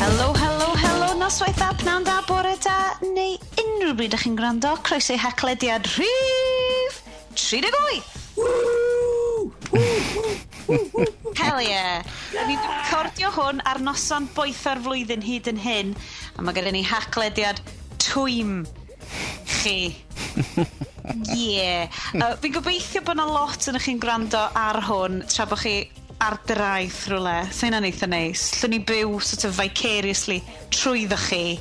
Helo, helo, helo, noswaith dda, pnawn da, bore da, neu unrhyw bryd ych chi'n gwrando. Croeso i Haclediad rhif 38! Hell yeah! Da ni'n recordio hwn ar noson boetha'r flwyddyn hyd yn hyn, a mae gennym ni Haclediad twym chi. Yeah. Fi'n gobeithio bod 'na lot yn chi'n gwrando ar hwn tra bod chi ar draeth rhywle. Sa hynna'n eitha neis. Llwn ni byw sort of vicariously trwyddo chi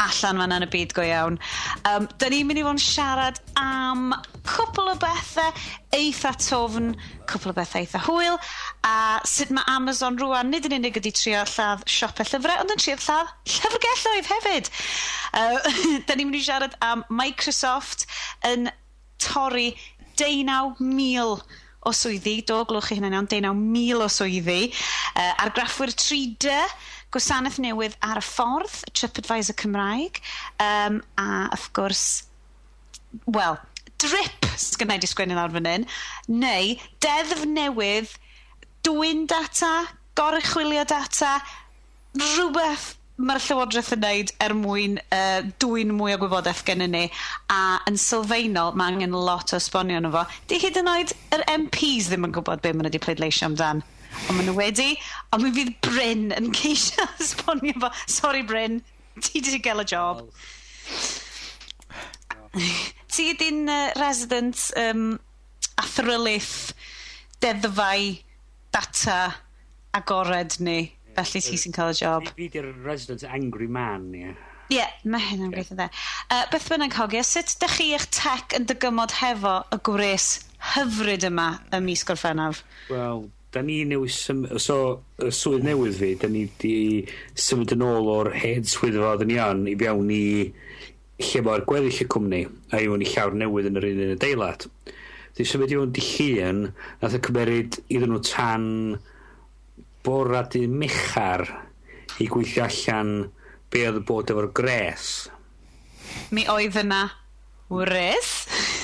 allan fan'na yn y byd go iawn. Da ni'n mynd i fod yn siarad am cwpl o bethau eitha twfn, cwpl o bethau eitha hwyl, a sut mae Amazon rwan nid yn unig ydi trio lladd siopau llyfrau, ond yn trio lladd llyfrgelloedd hefyd. Da ni'n mynd i siarad am Microsoft yn torri 19,000 o swyddi, do, glwch chi hynny'n iawn, 19,000 o swyddi, argraffwyr 3D, gwasanaeth newydd ar y ffordd, TripAdvisor Cymraeg, a wrth gwrs, wel, drip sgynna i 'di sgwennu lawr fan hyn, neu deddf newydd, dwyn data, goruchwylio data, rhywbeth mae'r Llywodraeth yn neud er mwyn dwyn mwy o gwybodaeth gennyn ni, a yn sylfaenol mae angen lot o esbonio arno fo. Di hyd yn oed yr MPs ddim yn gwybod be maen nhw wedi pleidleisio amdan. Ond maen nhw wedi, ond mi fydd Bryn yn ceisio esbonio fo. Sorry Bryn, ti wedi gael y job. Ti ydy'n resident athrylith deddfau data agored ni, felly ti sy'n cael y job. Fi di'r resident angry man, ie. Yeah. Ie, yeah, mae hynna'n gweithio dde. Beth bynnag hogia, sut dych chi eich tech yn dygymod hefo y gwres hyfryd yma ym mis Gorffennaf? Wel, da ni newydd so, y swydd newydd fi, da ni di symud yn ôl o'r hen swyddfa oedden ni on i fewn i lle mae'r gweddill y cwmni, a i fewn i llawr newydd yn yr un un adeilad. Di symud i fewn di Llun, nath o cymeryd iddyn nhw tan bora dydd Mechar i gweithio allan be oedd bod efo'r gres. Mi oedd yna wres.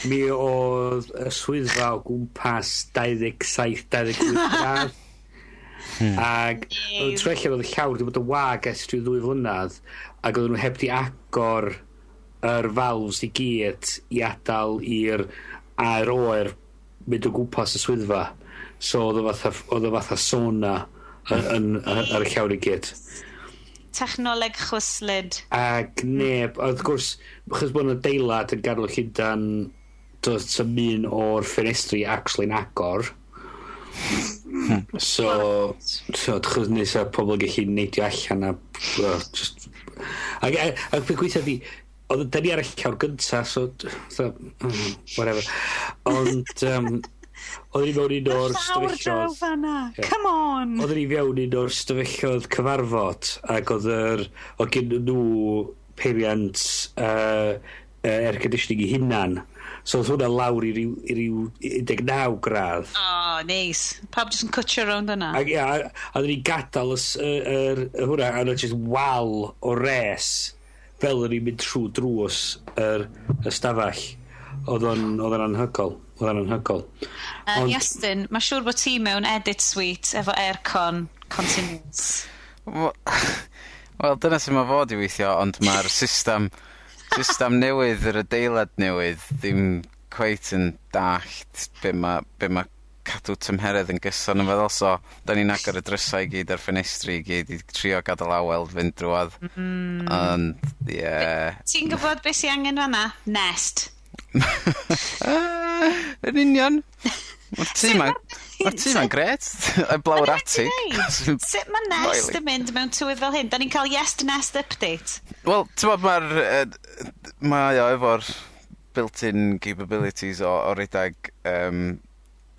Mi oedd y swyddfa o gwmpas 27-28 gradd. Ag oedd trwy allan oedd y llawr wedi bod yn wag ers rhyw 2 flynedd ac oedden nhw heb di agor yr valves i gyd i adael i'r aer oer mynd o gwmpas y swyddfa. So oedd o fatha sauna yn ar y llawr i gyd. Technoleg chwyslyd. Ac neb, a wrth gwrs, chos bod yna deilad yn ganol Llundan, doedd 'm un o'r ffenestri actually'n agor. So, chos nesa pobl gallu neidio allan a, well, just. Ac beth gweithio di, oedd da ni ar y llawr gynta, so, whatever. Ond, oedden ni mewn un o'r Llawr draw stafelloedd fanna. Ie. Come on. Oedden ni fewn un o'r stafelloedd cyfarfod ac oedd gen nhw peiriant air conditioning i hunan. So oedd hwnna lawr i ryw 19 gradd. Oh, nice. Pawb jyst yn cwtio rownd yna. Ac ia, a oedden ni'n gadael y, s- y, yr, y hwnna, a oedd just wal o res fel o'n i'n mynd trwy drws yr ystafell. Oedd o'n anhygoel. Oedd o'n anhygoel. Iestyn, mae siŵr bod ti mewn edit suite efo aircon continuous. Wel, dyna sy'n mae fod i weithio, ond mae'r system newydd, yr adeilad newydd, ddim cweit yn dallt be ma cadw tymheredd yn gyson yn feddwl, so da ni'n agor y drysau i gyd a'r ffenestri i gyd i trio gadael awel fynd drwodd. Ond, ie. Yeah. Ti'n gwybod beth sy'n angen fanna? Nest. Yn union. Mae'r tŷ ma'n Mae'r tŷ ma'n gret. Heblaw'r atig. Sut mae Nest yn mynd mewn tywydd fel hyn? Da ni'n cael Yes Nest update. Wel, ti'n bod, mae o efo'r built-in capabilities o redag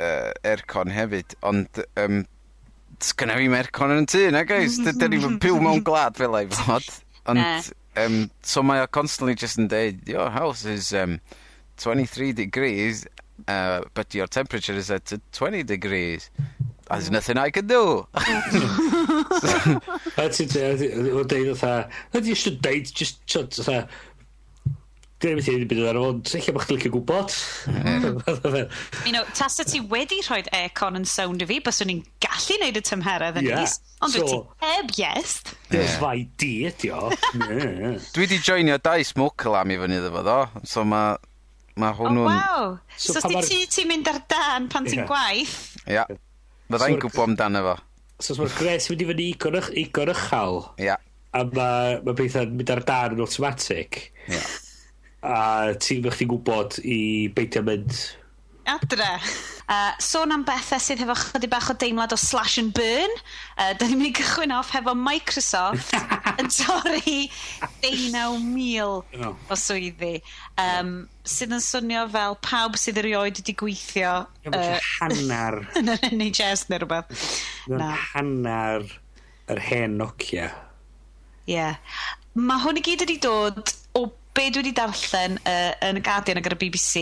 aircon hefyd, ond sgynna fi'm aircon yn y tŷ, na guys? Dyn ni'n byw mewn gwlad fel ei fod. Ond, so mae o constantly just yn deud, "Your house is 23 degrees, but your temperature is at 20 degrees. There's nothing I can do." A ti'n deud, fatha, ydy eisiau deud, just, t'od, fatha, Dwi'n mynd i byd ar ôl, lle bod chdi'n licio gwybod. Tasa ti wedi rhoi aircon yn sound i fi, byswn i'n gallu neud y tymheredd yn is, ond dwi ti heb yes. Yes, fai di ydi o. Dwi di joinio dau smoke alarm i fyny iddo fo ddo, so mae hwnnw'n. Oh, wow. So ti'n mynd ar dan pan ti'n gwaith? Ia. Fyddai'n gwybod amdano fo. So mae'r gres mynd i fyny igon uchel. Ia. A mae pethau'n mynd ar dan yn automatic. Ia. A ti'n bych chi'n gwybod i beidio mynd adre. Sôn am bethau sydd hefo chydig bach o deimlad o slash and burn. Da ni'n mynd i gychwyn off hefo Microsoft yn torri 19,000 o swyddi. Sydd yn swnio fel pawb sydd erioed wedi gweithio hanner yn yr NHS neu rhywbeth. Na. Hanner yr hen Nokia. Ie. Yeah. Mae hwn i gyd wedi dod o be dwi wedi darllen yn y Guardian ac ar y BBC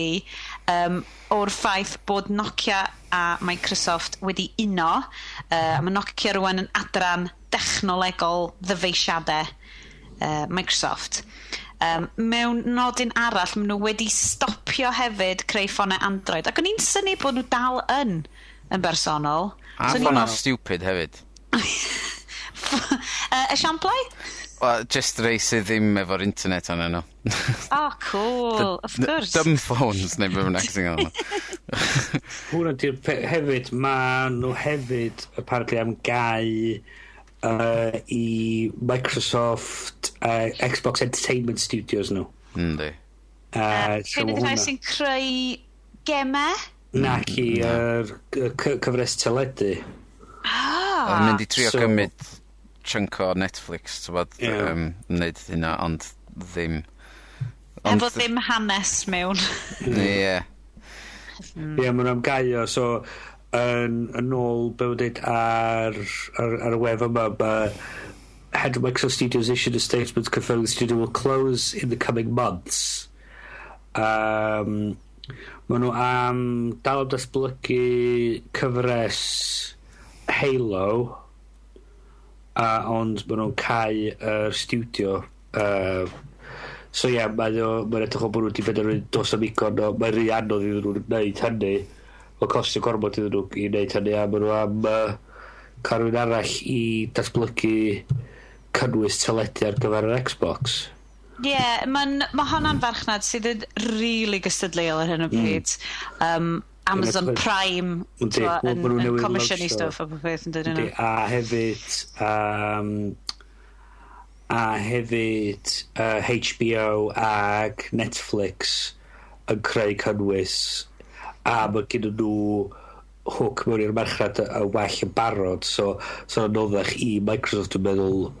o'r ffaith bod Nokia a Microsoft wedi uno, a mae Nokia rwan yn adran dechnolegol ddyfeisiadau Microsoft. Mewn nodyn arall, maen nhw wedi stopio hefyd creu ffonau Android. Ac o'n i'n synnu bod nhw dal yn bersonol. A so ffonau stupid hefyd. Esiamplau? Wel, just rei sydd ddim efo'r internet arnyn nhw. Oh, cool, of course. Dumb phones, neu beth bynnag sy'n gael. Hwna di'r hefyd, ma nhw hefyd apparently am gau i Microsoft Xbox Entertainment Studios nhw. Yndi. Rhaid ydy rhai sy'n creu gemau? Nac i cyfres teledu. Ah! Oedd mynd i trio gymryd chunk o Netflix, ti'n bod, wneud hynna, ond ddim. Efo ddim hanes mewn. Ie. Ie, maen nhw'n amgau, so yn ôl, be mae'n dweud, ar y wef yma, mae Head of Microsoft Studios issued a statement confirming the studio will close in the coming months. Maen nhw am dal am datblygu cyfres Halo, ond maen nhw'n cau yr studio. So ie, yeah, mae'n edrych o bod nhw wedi benderfynu dos am igon o, mae'n rhy anodd iddyn nhw'n gwneud hynny. Mae'n costio gormod iddyn nhw i wneud hynny, a maen nhw am cael rhywun arall i datblygu cynnwys teledu ar gyfer yr Xbox. Ie, yeah, mae honna'n farchnad sydd yn really gystadleuol ar hyn o bryd. Amazon Prime yn comisiynu stwff a popeth yn dydyn nhw. A hefyd HBO ag Netflix yn creu cynnwys, a mae gen nhw hook mewn i'r marchnad y well yn barod, so anoddach i Microsoft yn meddwl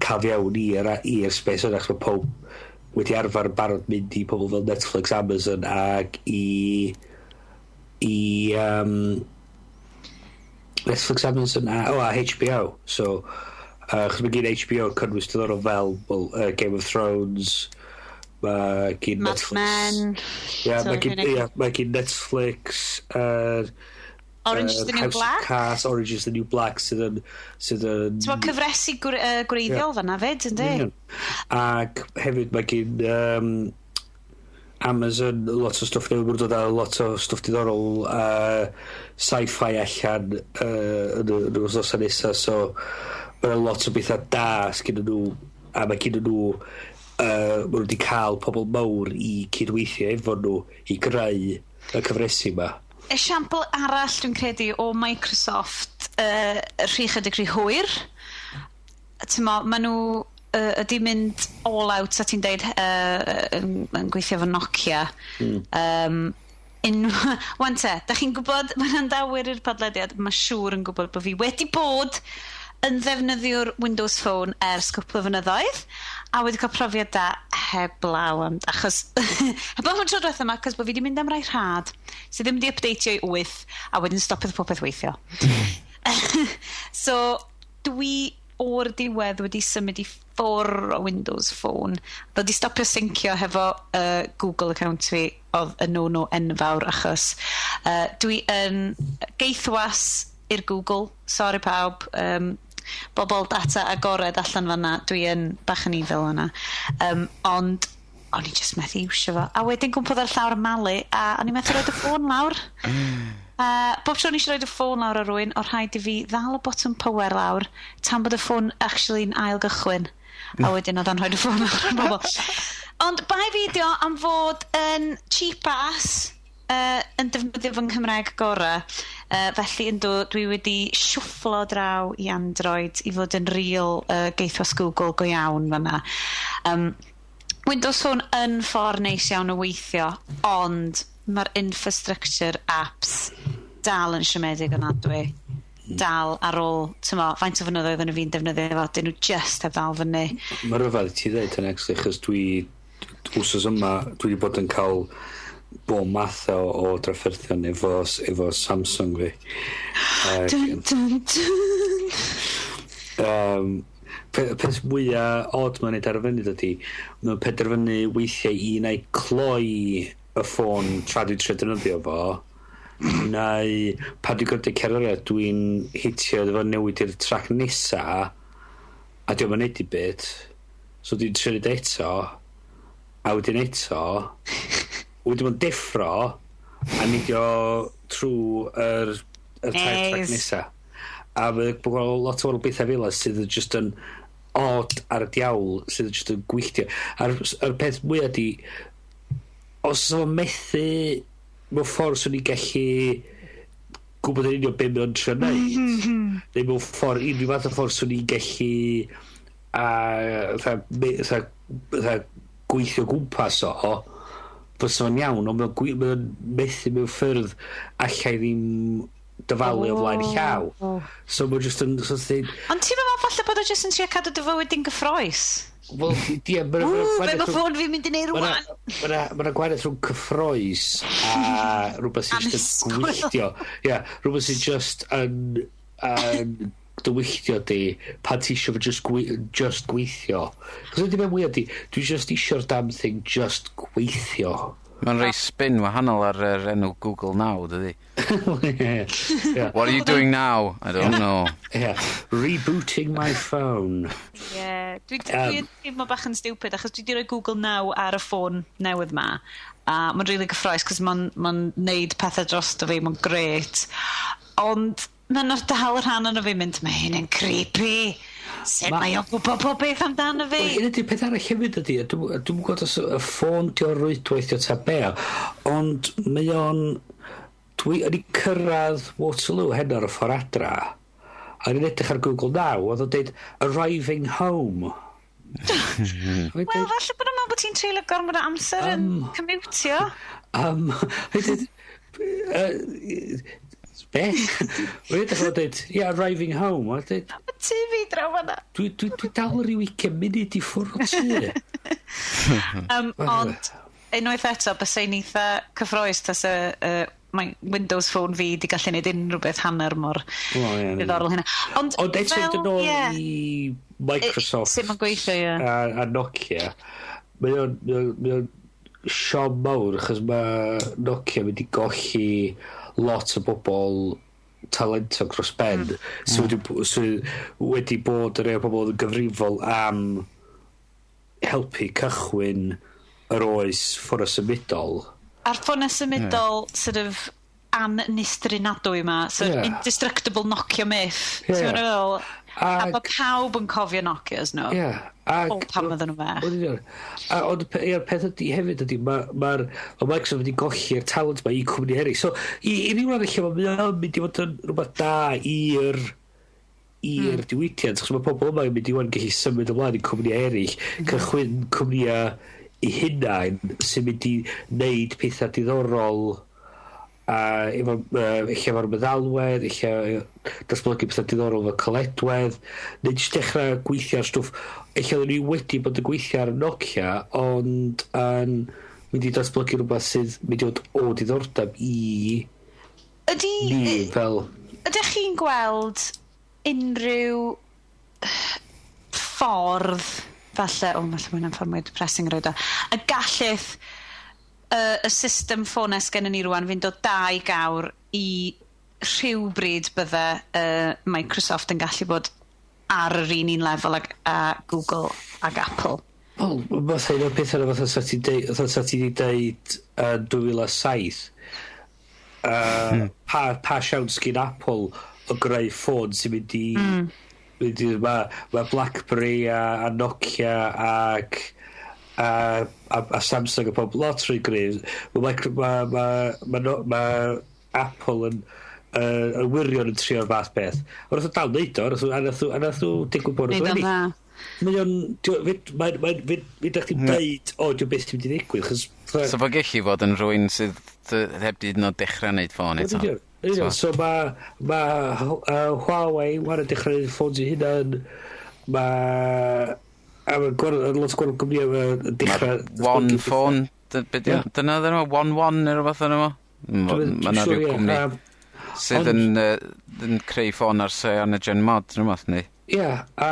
cael fewn i'r space yna, achos mae pob wedi arfer yn barod mynd i pobl fel Netflix, Amazon ag i Netflix, Amazon a HBO. So, achos mae gen HBO cynnwys diddorol fel Game of Thrones, mae gen Mad Netflix. Men. Yeah, mae gen Netflix, Orange is the New House Black. of Cards, Orange is the New Black sydd yn. Ti'n bod cyfresu gwreiddiol fan'na fyd, yndi? Ac hefyd mae gen Amazon lot o stwff newydd, mae'n dod â lot o stwff diddorol sci-fi allan yn y wythnosau nesaf, so mae'n lot o bethau da sgyn nhw, a mae gen nhw maen nhw wedi cael pobl mawr i cydweithio efo nhw i greu y cyfresi yma. Esiampl arall dwi'n credu o Microsoft rhy chydig rhy hwyr. T'mo, maen nhw ydi mynd all out, a ti'n deud yn gweithio efo Nokia. Wan te, da chi'n gwybod, mae'n andawyr i'r podlediad, mae siŵr yn gwybod bod fi wedi bod yn ddefnyddiwr Windows Phone ers cwpl o flynyddoedd, a wedi cael profiad da heblaw am, achos heblaw am y tro diwetha yma, achos bod fi wedi mynd am rai rhad sydd ddim wedi updateio i 8, a wedyn stopiodd popeth weithio. So, dwi o'r diwedd wedi symud i ffwr o Windows Phone. Ddod i stopio syncio hefo Google account fi, oedd yn no-no enfawr, achos dwi yn geithwas i'r Google, sorry pawb, bobl data agored allan fanna, dwi yn bach yn evil yna. Ond O'n i just methu iwsio fo. A wedyn gwmpodd ar llawr y malu, a o'n i methu roid y ffôn lawr. Bob tro o'n i eisiau roid y ffôn lawr ar rywun, o rhaid i fi ddal y botwm power lawr, tan bod y ffôn actually'n ail gychwyn. A wedyn oedd o'n rhoi y ffôn lawr ar bobl. Ond bai fideo am fod yn cheap ass, yn defnyddio fy Nghymraeg gorau. Felly yndw, dwi wedi siwfflo draw i Android i fod yn real geithwas Google go iawn fanna. Windows Phone yn ffordd neis iawn o weithio, ond mae'r infrastructure apps dal yn siomedig ofnadwy. Dal ar ôl, ti'n mo, faint o flynyddoedd yn y fi'n defnyddio fo, dyn nhw just heb ddal fyny. Mae rhyfedd i ti ddweud hynny, actually, achos dwi, wsos yma, dwi wedi bod yn cael bob math o drafferthion efo Samsung fi. Ac, Dun, dun, dun. Peth mwyaf odd mae'n neud ar y funud ydy, mae'n penderfynu weithiau i neu cloi y ffôn tra dwi'n trio defnyddio fo, neu pan dwi'n gwrando cerddoriaeth dwi'n hitio efo newid i'r track nesa, a diolch yn neud i bit, so dwi'n trio neud eto, a wedyn eto, wedyn mae'n deffro, a neidio trwy yr tair track Nice. nesa. A mae lot o bethau fel 'a sydd yn just yn odd ar y diawl, sydd yn just yn gwylltio. A'r yr peth mwyaf di, os o'n methu mewn ffordd swn i'n gallu gwybod yn union be mae o'n trio neud, neu mewn ffordd, unrhyw fath o ffordd swn i'n gallu a fatha gweithio gwmpas o, fysa fo'n iawn, ond mae o'n methu mewn ffyrdd allai ddim dyfalu o flaen llaw. So mae'n just yn, so ti'n Ond ti'n meddwl falle bod o jyst yn trio cadw dy fywyd di'n gyffroes? Wel, ie, Ww, be mae ffôn fi'n mynd i neud rwan? Mae yna gwahaniaeth rhwng cyffroes a rhywbeth sy'n just yn Annisgwyl. gwylltio. Ie, rhywbeth sy'n just yn dywylltio di pan ti eisiau fo just gweithio. Cos ydy beth mwyaf di, dwi just eisiau'r damn thing just gweithio. Mae'n rhoi spin wahanol ar yr enw Google Now, dydy? Yeah. What are you doing now? I don't know. Yeah. Rebooting my phone. Yeah. Dwi teimlo bach yn stupid achos dwi wedi rhoi Google Now ar y ffôn newydd ma. A mae'n really gyffroes cos mae'n ma neud pethau drosto fi, mae'n gret. Ond mae'n dal y rhan yno fi mynd, "Mae hyn yn creepy. Sut mae o'n gwybod pob beth amdano fi?" Wel, hyn ydy'r peth arall hefyd ydy, a dwi'm yn gwybod os y ffôn di o'r rwydwaith o ta be, ond mae o'n... Dwi yn i cyrraedd Waterloo heno ar y ffordd adra, a o'n i'n edrych ar Google Now, oedd o'n dweud "arriving home". Wel, falle bod o'n meddwl bod ti'n treulio gormod o amser yn commutio. Wedyn, be? Mae'n edrych o'n dweud, "Yeah, arriving home." O'n dweud, Mae tŷ fi draw fanna. Dwi dal ryw 20 munud i ffwrdd o tŷ." Ond, unwaith eto, bysai'n eitha cyffroes tas y mae Windows Phone fi di gallu neud unrhyw beth hanner mor O, ie, ie. diddorol hynna. Ond, Ond eto fel, dyn nôl ie, i Microsoft Sut mae'n gweithio, ie. a Nokia, mae o'n siom mawr achos mae Nokia mynd i golli lot o bobl talentog dros ben sydd wedi bod yn rhai o bobl yn gyfrifol am helpu cychwyn yr oes ffôn symudol. A'r ffonau symudol, sort of annistrinadwy yma, so indestructible Nokia myth. Ti'n meddwl? A bod pawb yn cofio Nokias nhw. Ie. O, pan oedden nhw fach. Wel, union. A ond ie'r peth ydy hefyd ydy, ma Microsoft wedi golli'r talent ma i cwmni eraill. So, i ryw radd lle mae o'n mynd i fod yn rhywbeth da i'r diwydiant, achos mae pobl yma yn mynd i wan gallu symud ymlaen i cwmni eraill, cychwyn cwmnïau i hunain sy'n mynd i wneud pethau diddorol a efo, eich efo'r meddalwedd, eich datblygu pethau diddorol efo caledwedd, neu jyst dechrau gweithio ar stwff, eich oedden ni wedi bod yn gweithio ar Nokia, ond yn mynd i datblygu rhywbeth sydd mynd i fod o diddordeb i ni fel. Ydych chi'n gweld unrhyw ffordd, falle, o, falle mae hwnna'n ffordd mwy depressing roed o, y gallith y system ffonau sgen ni rwan fynd o 2 gawr i rhywbryd bydde Microsoft yn gallu bod ar yr un lefel ag a Google ag Apple? Wel, fatha un o'r pethau yna fatha sa ti'n deud, fatha sa ti 'di deud yn 2007, pa siawns gyn Apple o greu ffôn sy'n mynd i mynd i ma BlackBerry a Nokia ac a Samsung a pob lot rhy gryf. Mae micro, ma, ma, ma, no, ma Apple yn wirion yn trio'r fath beth. Ond nath o dal neud o, a nath o digwydd bod Neud o'n ennill. dda. Mae o'n... Mae'n fyd chdi'n deud, o, dwi'n beth sy'n mynd i ddigwydd, chos So fo gellu fod yn rhywun sydd heb di hyd yn oed dechrau neud ffôn eto. Union. So mae ma, Huawei wan yn dechrau neud ffôns i hunan. Mae a mae lot o gwahanol gwmnïau yn dechrau One Phone, be dyna ddyn nhw? One One neu rhywbeth yna fo? Mae yna rhyw cwmni sydd yn creu ffôn ar Cyanogen Mod, rhywbeth, neu? Ie, a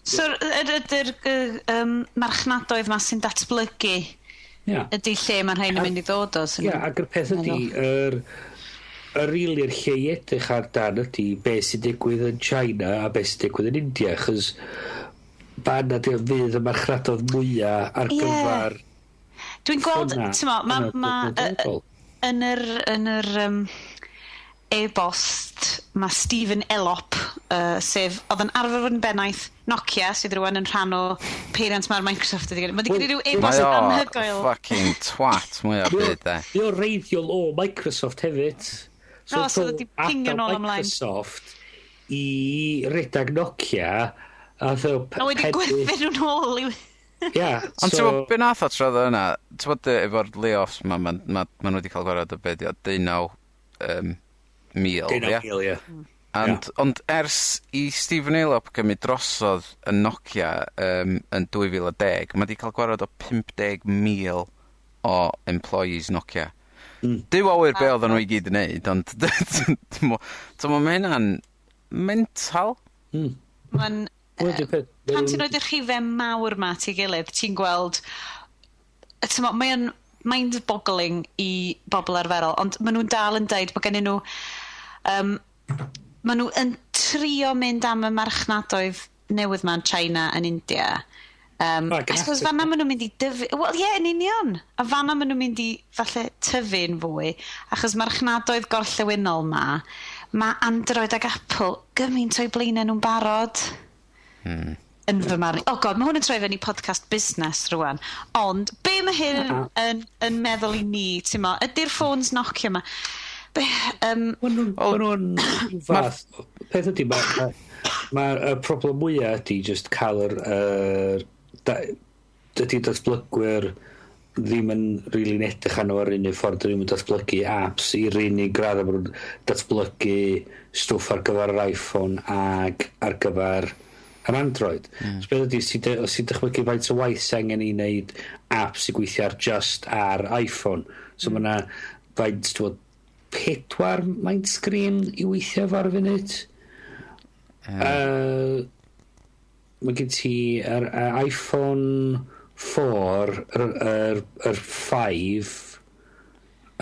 So, ydy'r marchnadoedd ma sy'n datblygu ydy lle mae'r rhain yn mynd i ddod o? Ie, ac yr peth ydy, yr rili'r lle i edrych ar dan ydy be sy'n digwydd yn China a be sy'n digwydd yn India, chos fanna di fydd y marchnadoedd mwyaf ar gyfer Dwi'n gweld, ffona ti'n mo, yn y ma, dyfodol. yn yr e-bost mae Stephen Elop, sef oedd yn arfer fod yn bennaeth Nokia, sydd rwan yn rhan o peiriant mae'r Microsoft ydi. Mae wedi gyrru rhyw e-bost Mae o anhygoel. fucking twat mwyaf byd, de. Mae o'n reiddiol o Microsoft hefyd. O, so oedd o 'di pingio adael nôl ymlaen. Microsoft i redag Nokia a ddo A wedi gwerthu nhw nôl i Ia, Ond so ti'n gwybod be nath o trodd yna? Ti'n gwybod efo'r layoffs ma, ma nhw wedi cael gwared o be di o, 19 mil, ie? 19,000, ie. Ond ers i Stephen Elop gymryd drosodd y Nokia yn 2010, mae wedi cael gwared o 50,000 o employees Nokia. Duw a ŵyr be oedden nhw i gyd yn neud, ond ti'n mo, mae hynna'n mental. Mae'n Wel, di'r peth pan ti'n rhoid y rhifau mawr ma at ei gilydd, ti'n gweld, ti'n mo, mae o'n mind-boggling i bobl arferol, ond maen nhw'n dal yn deud bod gennyn nhw, maen nhw yn trio mynd am y marchnadoedd newydd ma yn China yn India. Ac yn I suppose Africa. fanna maen nhw'n mynd i dyfu. Wel, ie, yn union. A fanna maen nhw'n mynd i falle tyfu'n fwy, achos marchnadoedd gorllewinol ma, mae Android ag Apple gymaint o'i blaenau nhw'n barod. Yn fy marn i. Oh God, mae hwn yn troi fyny podcast busnes rwan. Ond, be mae hyn yn meddwl i ni, ti'n mo, ydy'r ffôns Nokia ma? Be, Ma' nhw'n fath. Peth ydy, mae'r ma, y problem mwyaf ydy just cael yr dydy datblygwyr ddim yn really'n edrych arno ar un ffordd, dyn nhw'n datblygu apps i'r unig graddau maen nhw'n datblygu stwff ar gyfer yr iPhone ag ar gyfer yr Android. So beth ydy, os ti'n dychmygu faint o waith sy'n angen i wneud apps i gweithio ar just ar iPhone. So mae yna faint, ti'n gwbod, pedwar maint sgrin i weithio efo ar y funud. Mae gen ti yr iPhone 4, yr 5,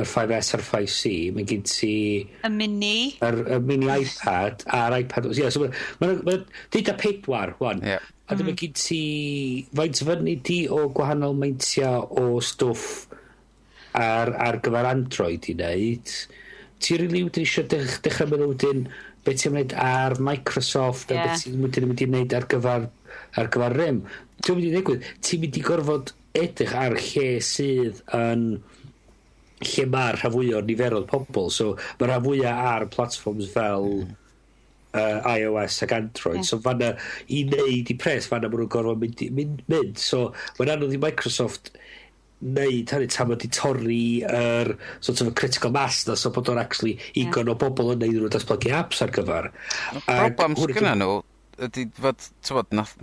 yr 5S a'r 5C, mae gen ti y mini. yr mini iPad a'r iPad. Yeah, so ma deud pedwar, wan. A dyma gen ti faint fyny di o gwahanol meintiau o stwff ar gyfer Android i wneud. Ti rili wedyn eisiau dechrau meddwl wedyn beth ti'n wneud ar Microsoft a beth ti'n wedyn mynd i wneud ar gyfer RIM. Ti'n mynd i ddigwydd, ti'n mynd i gorfod edrych ar lle sydd yn lle mae'r rhan fwyaf o'r niferoedd pobl. So mae'r rhan fwyaf ar platforms fel iOS ac Android. So fanna i wneud i pres, fanna maen nhw'n gorfod mynd. So mae'n anodd i Microsoft wneud hynny tan wedi torri yr sort of y critical mass na, so bod o'n actually igon o bobl yn neud nhw datblygu apps ar gyfer. Problem sgynna nhw ydy fod, ti'n bod, nath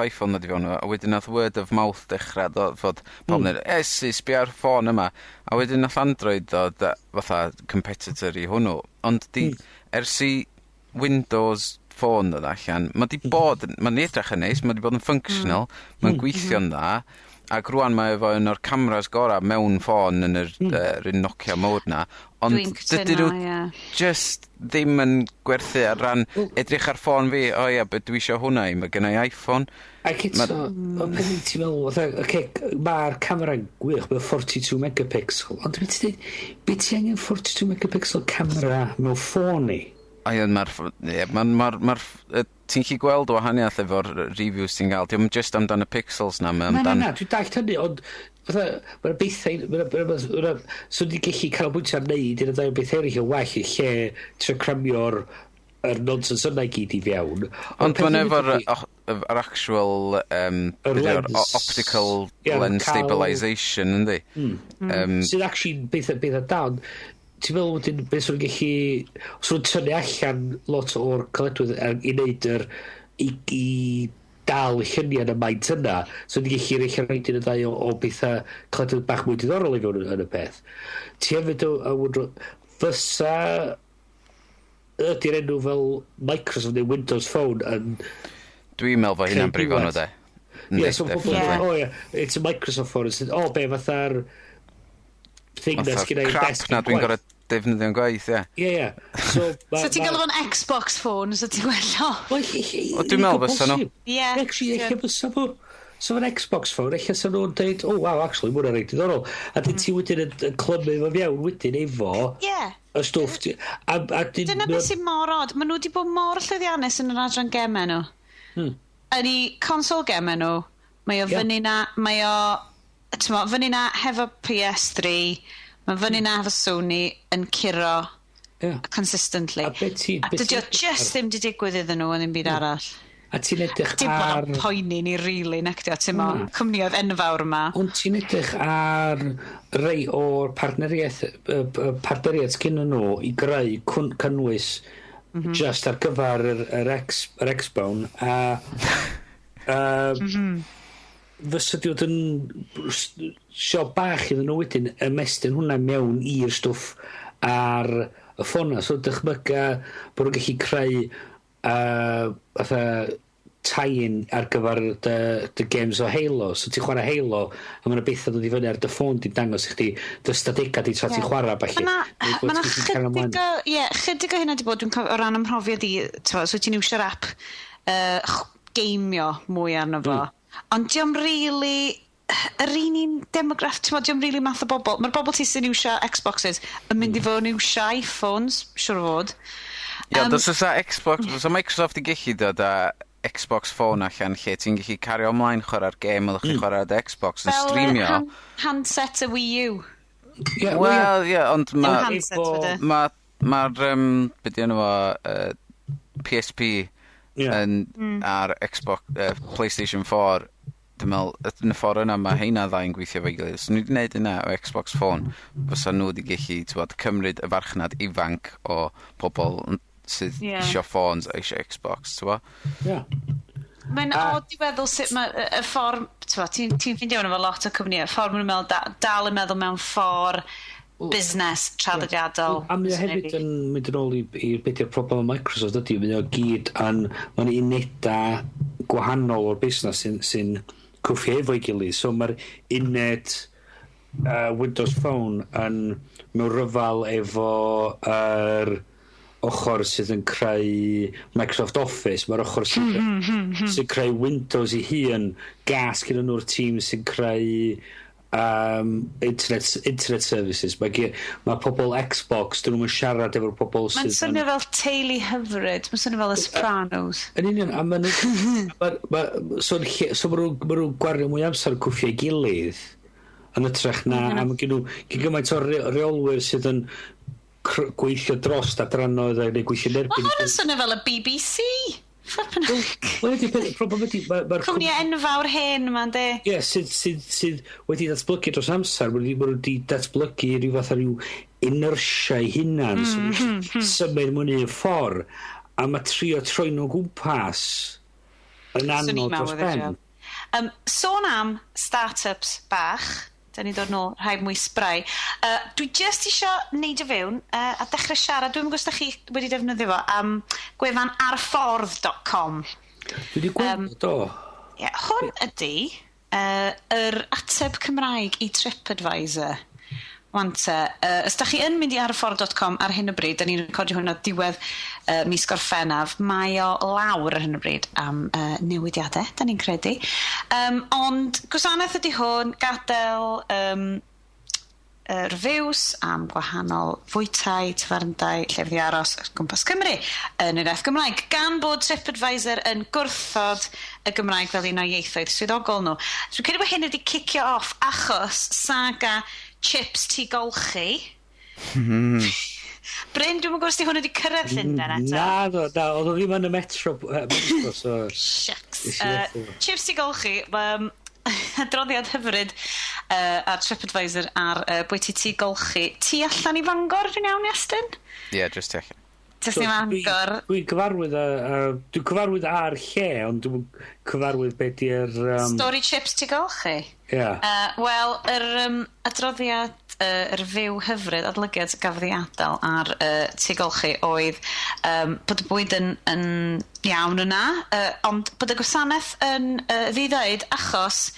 iPhone ddod i fewn, a wedyn nath word of mouth dechrau dod, fod pobl yn dweud, "Esi, sbia ar ffôn yma," a wedyn nath Android ddod fatha competitor i hwnnw, ond di, ers i Windows Phone ddod allan, mae di bod, mae'n edrych yn neis, mae di bod yn functional, mae'n gweithio'n dda. Ac rwan mae efo un o'r cameras gorau mewn ffôn yn yr, yr un Nokia mode na. Ond Dwi'n cytuno, dydyn nhw just ddim yn gwerthu ar ran edrych ar ffôn fi, o ia, be dwi eisiau hwnna i, mae gen i iPhone. Ac eto, o peth i ti'n meddwl, fatha, oce, mae'r camera'n gwych, mae'n 42 megapixel, ond dwi'n dweud, be ti angen 42 megapixel camera mewn ffôn i? Ai, ond mae'r... Ie, mae'r, ti'n gallu gweld o wahaniaeth efo'r reviews ti'n gael. Dio'm just amdan y pixels na, mae Na, na, amdan. na, dwi'n dallt hynny, ond fatha, mae'r bethau, so ni'n gallu canolbwyntio ar neud un o ddau beth eraill yn well i lle trio cramio'r yr nonsens yna i gyd i fewn. Ond peth mae'n hefyd efo'r yr actual Yr be 'di o'r lens. Optical Ie, lens stabilisation, yndi? Sydd actually bethau da, ond ti'n meddwl wedyn beth sy'n gallu, os nhw'n tynnu allan lot o'r caledwedd i wneud yr i dal y lluniau yn y maint yna, so ni'n gallu rhaid rhaid un y ddau o bethau caledwedd bach mwy diddorol i fewn yn y peth. Ti hefyd o wondro, fysa ydy'r enw fel Microsoft neu Windows Phone yn Dwi'n meddwl bod hynna'n creu brifo nhw, diwedd. de. Yndi, Ie, so pobl yn definitely. dweud, "Oh yeah, it's a Microsoft phone." It's, oh, be, fatha'r thing na Fatha'r sgynna i'r crap desk na yn dwi'n gwaith. gorau defnyddio'n gwaith, ie. Ie. So, So ti'n gael fo'n Xbox phone, so ti'n well off. Wel, O, dwi'n meddwl fysa nhw. Ie. Actually, ella fysa fo. So fo'n Xbox phone, ella sa nhw'n deud, "Oh wow, actually, mae hwnna'n reit diddorol." A dyn ti wedyn yn clymu fo fewn wedyn efo y stwff. A dyn Dyna beth sy'n mor odd. Maen nhw wedi bod mor llwyddiannus yn yr adran gemau nhw. Yn eu console gemau nhw, mae o fyny na, mae o, t'mo, fyny na hefo PS3, mae fyny na hefo Sony yn curo consistently. A A dydy o just ddim wedi digwydd iddyn nhw yn ddim byd arall. A ti'n edrych Dim bod ar o'n poeni ni, really, nac di o, ti'n mo, cwmnioedd enfawr yma. Ond ti'n edrych ar rei o'r partneriaeth cyn nhw i greu cynnwys just ar gyfer yr Xbone a fysa di fod yn siop bach iddyn nhw wedyn ymestyn hwnna mewn i'r stwff ar y ffôn 'na. So dychmyga bod nhw'n gallu creu fatha tie-in ar gyfer dy games o Halo. So ti'n chwarae Halo, a mae yna bethau dod i fyny ar dy ffôn di'n dangos i chdi dy stadegau di tra ti'n chwarae, falle. Mae Neu bod 'na ti'n gallu cario ymlaen. chydig o hynna di bod, dwi'n cofio, o ran ymhrofiad i, t'mo, so ti'n iwsio'r app geimio mwy arno fo. Ond dio'm really yr un demograff, ti'n dio'm really math o bobl. Mae'r bobl ti sy'n iwsio Xboxes yn mynd i fod yn iwsio iPhones, siwr o fod. Ie, ond os oes Xbox, os Microsoft i gallu dod â Xbox phone allan lle ti'n gallu cario ymlaen chwarae'r gêm oeddech chi'n chwarae ar dy Xbox yn Fel streamio. handset y Wii U. Ie, wel, ie. Wel, ie, ond Dim ma' handset fyd e. Mae'r, be di enw fo, PSP yn, ar Xbox, PlayStation 4, dwi'n meddwl, yn y ffordd yna mae heina ddau'n gweithio efo'i gilydd. Os nhw wedi gwneud yna o Xbox Phone, fysa nhw wedi gallu, t'wod, cymryd y farchnad ifanc o pobl sydd isio ffôns a isio Xbox, t'wod? Ie. Mae'n odd i feddwl sut mae y ffordd, ti'n ffeindio hwn efo lot o cwmnïau, y ffordd maen nhw'n meddwl, dal yn meddwl mewn ffordd busnes traddodiadol. A mae o hefyd yn mynd yn ôl i beth yw'r problem o Microsoft ydy, mae o gyd yn, mae'n uneda gwahanol o'r busnes sy cwffio efo'i gilydd. So mae'r uned Windows Phone yn mewn ryfal efo yr ochr sydd yn creu Microsoft Office, mae'r ochr sydd creu Windows ei hun, gas gyda nhw'r tîm sy'n creu internet services. Mae pobl Xbox, dyn nhw'n siarad efo'r pobl Mae'n sydd swnio fel teulu hyfryd, mae'n swnio fel y Sopranos. Yn union, a ma' nhw, so ma nhw'n gwario mwy o amser yn cwffio ei gilydd yn ytrach na, a mae gen nhw gyn gymaint o reolwyr sydd yn gweithio dros adrannoedd a neu gweithio yn Mae erbyn. hwn yn swnio fel y BBC. Flippin' heck. Wel, ydy, problem ydy, mae'r Cwmni enfawr hen yma, yndi? Ie, sydd wedi datblygu dros amser, ma' nhw wedi datblygu rhyw fath o ryw inertia eu hunan, so symud mewn un ffordd, a mae trio troi nhw gwmpas yn Swn i'n anodd meddwl dros oedd y ben. job. Sôn am start-ups bach, da ni'n dod nôl rhai mwy spray. Dwi just isio neidio fewn a dechrau siarad, dwi'n gwybod os da chi wedi defnyddio fo, am gwefan arffordd.com. Dwi wedi gweld, do. Yeah, hwn ydy Yr ateb Cymraeg i TripAdvisor. Wan te, os da chi yn mynd i aryffordd.com ar hyn o bryd, da ni'n recordio hwn o diwedd mis Gorffennaf, mae o lawr ar hyn o bryd am newidiadau, da ni'n credu. Ond gwasanaeth ydy hwn, gadael reviews am gwahanol fwytai, tafarndai, llefydd i aros o gwmpas Cymru yn yr iaith Gymraeg, gan bod TripAdvisor yn gwrthod y Gymraeg fel un o'i ieithoedd swyddogol nhw. Dwi'n credu bod hyn wedi cicio off achos saga chips Tŷ Golchi. Bryn, dwi'n gwybod os di hwn wedi cyrraedd Llundain eto. Na, do, na, oedd o ddim yn y metro, so. Shucks. Nes i methu fo. Chips Tŷ Golchi, adroddiad hyfryd ar TripAdvisor ar bwyty Tŷ Golchi. Tu allan i Fangor, dwi'n iawn, Iestyn? Ie, yeah, just tu allan. Tu allan i Fangor. Dwi'n cyfarwydd â'r lle, ond dwi'n cyfarwydd beth di'r Story chips Tŷ Golchi? Yeah. Wel, yr adroddiad, yr fyw hyfryd, adolygiad gafodd ei adael ar Tŷ Golchi oedd bod y bwyd yn iawn yna, ond bod y gwasanaeth yn ddiddeud achos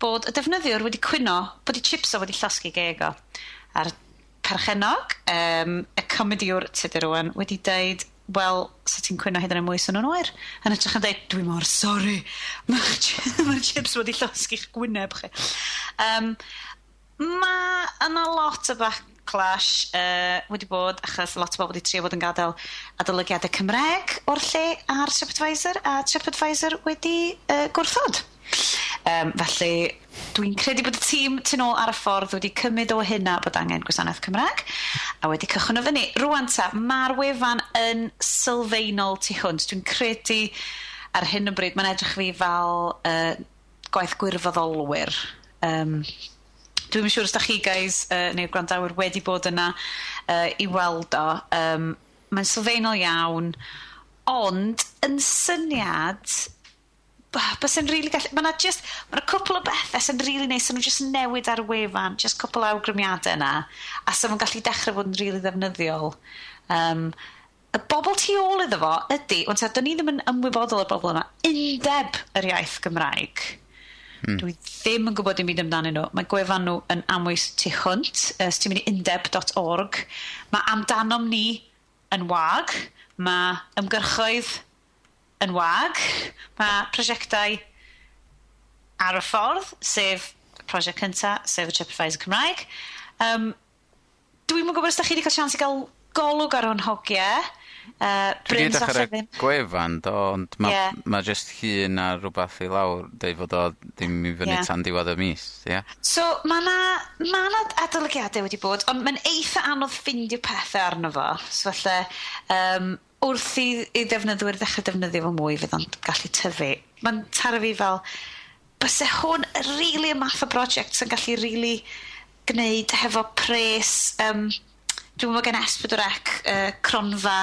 bod y defnyddiwr wedi cwyno bod y chips o wedi llosgi geg o. A'r perchennog, y comediwr Tudur Owen, wedi deud, "Wel, sa ti'n cwyno hyd yn oed mwy sy'n nhw'n oer?" Yn hytrach yn deud, "Dwi mor sori, mae'r ma chips wedi llosgi'ch gwyneb chi." Mae yna lot o backlash wedi bod achos lot o bobl wedi trio bod yn gadael adolygiadau Cymraeg o'r lle ar TripAdvisor a TripAdvisor wedi gwrthod. Felly dwi'n credu bod y tîm tu nôl Ar y Ffordd wedi cymryd o hynna bod angen gwasanaeth Cymraeg a wedi cychwyn o fyny. Rwan ta, mae'r wefan yn sylfaenol tu hwnt. Dwi'n credu ar hyn o bryd mae'n edrych fi fel gwaith gwirfoddolwyr. Dwi'm yn siŵr os da chi guys neu'r gwrandawyr wedi bod yna i weld o. Mae'n sylfaenol iawn, ond yn syniad bysa'n really gallu. Mae 'na cwpl o bethau sy'n really neis, sy'n nhw just newid ar y wefan, just cwpl o awgrymiadau yna, a sy'n nhw'n gallu dechrau fod yn really ddefnyddiol. Y bobl tu ôl iddo fo ydy, ond ta, dyn ni ddim yn ymwybodol o'r bobl yma, Undeb yr Iaith Gymraeg. Dwi ddim yn gwybod dim byd amdanyn nhw. Mae gwefan nhw yn amwys tu hwnt. Os ti'n mynd i undeb.org, mae Amdanom Ni yn wag. Mae ymgyrchoedd yn wag. Mae prosiectau Ar y Ffordd, sef y prosiect cynta, sef y TripAdvisor Cymraeg. Dwi'm yn gwybod os da chi wedi cael chance i gael golwg ar hwn, hogiau. Dwi Bryn, wedi edrych ar falle y ddim. gwefan, do, ond mae ma just llun a rhywbeth i lawr, deud fod o ddim i fyny tan diwedd y mis, ie? So, mae na, ma na adolygiadau wedi bod, ond mae'n eitha anodd ffindio pethau arno fo. So, falle, wrth i ddefnyddwyr ddechrau defnyddio fo mwy, fydd o'n gallu tyfu. Mae'n taro fi fel, byse hwn really y math o brosiect sy'n gallu really gwneud hefo pres, dwi'n meddwl gen S4C cronfa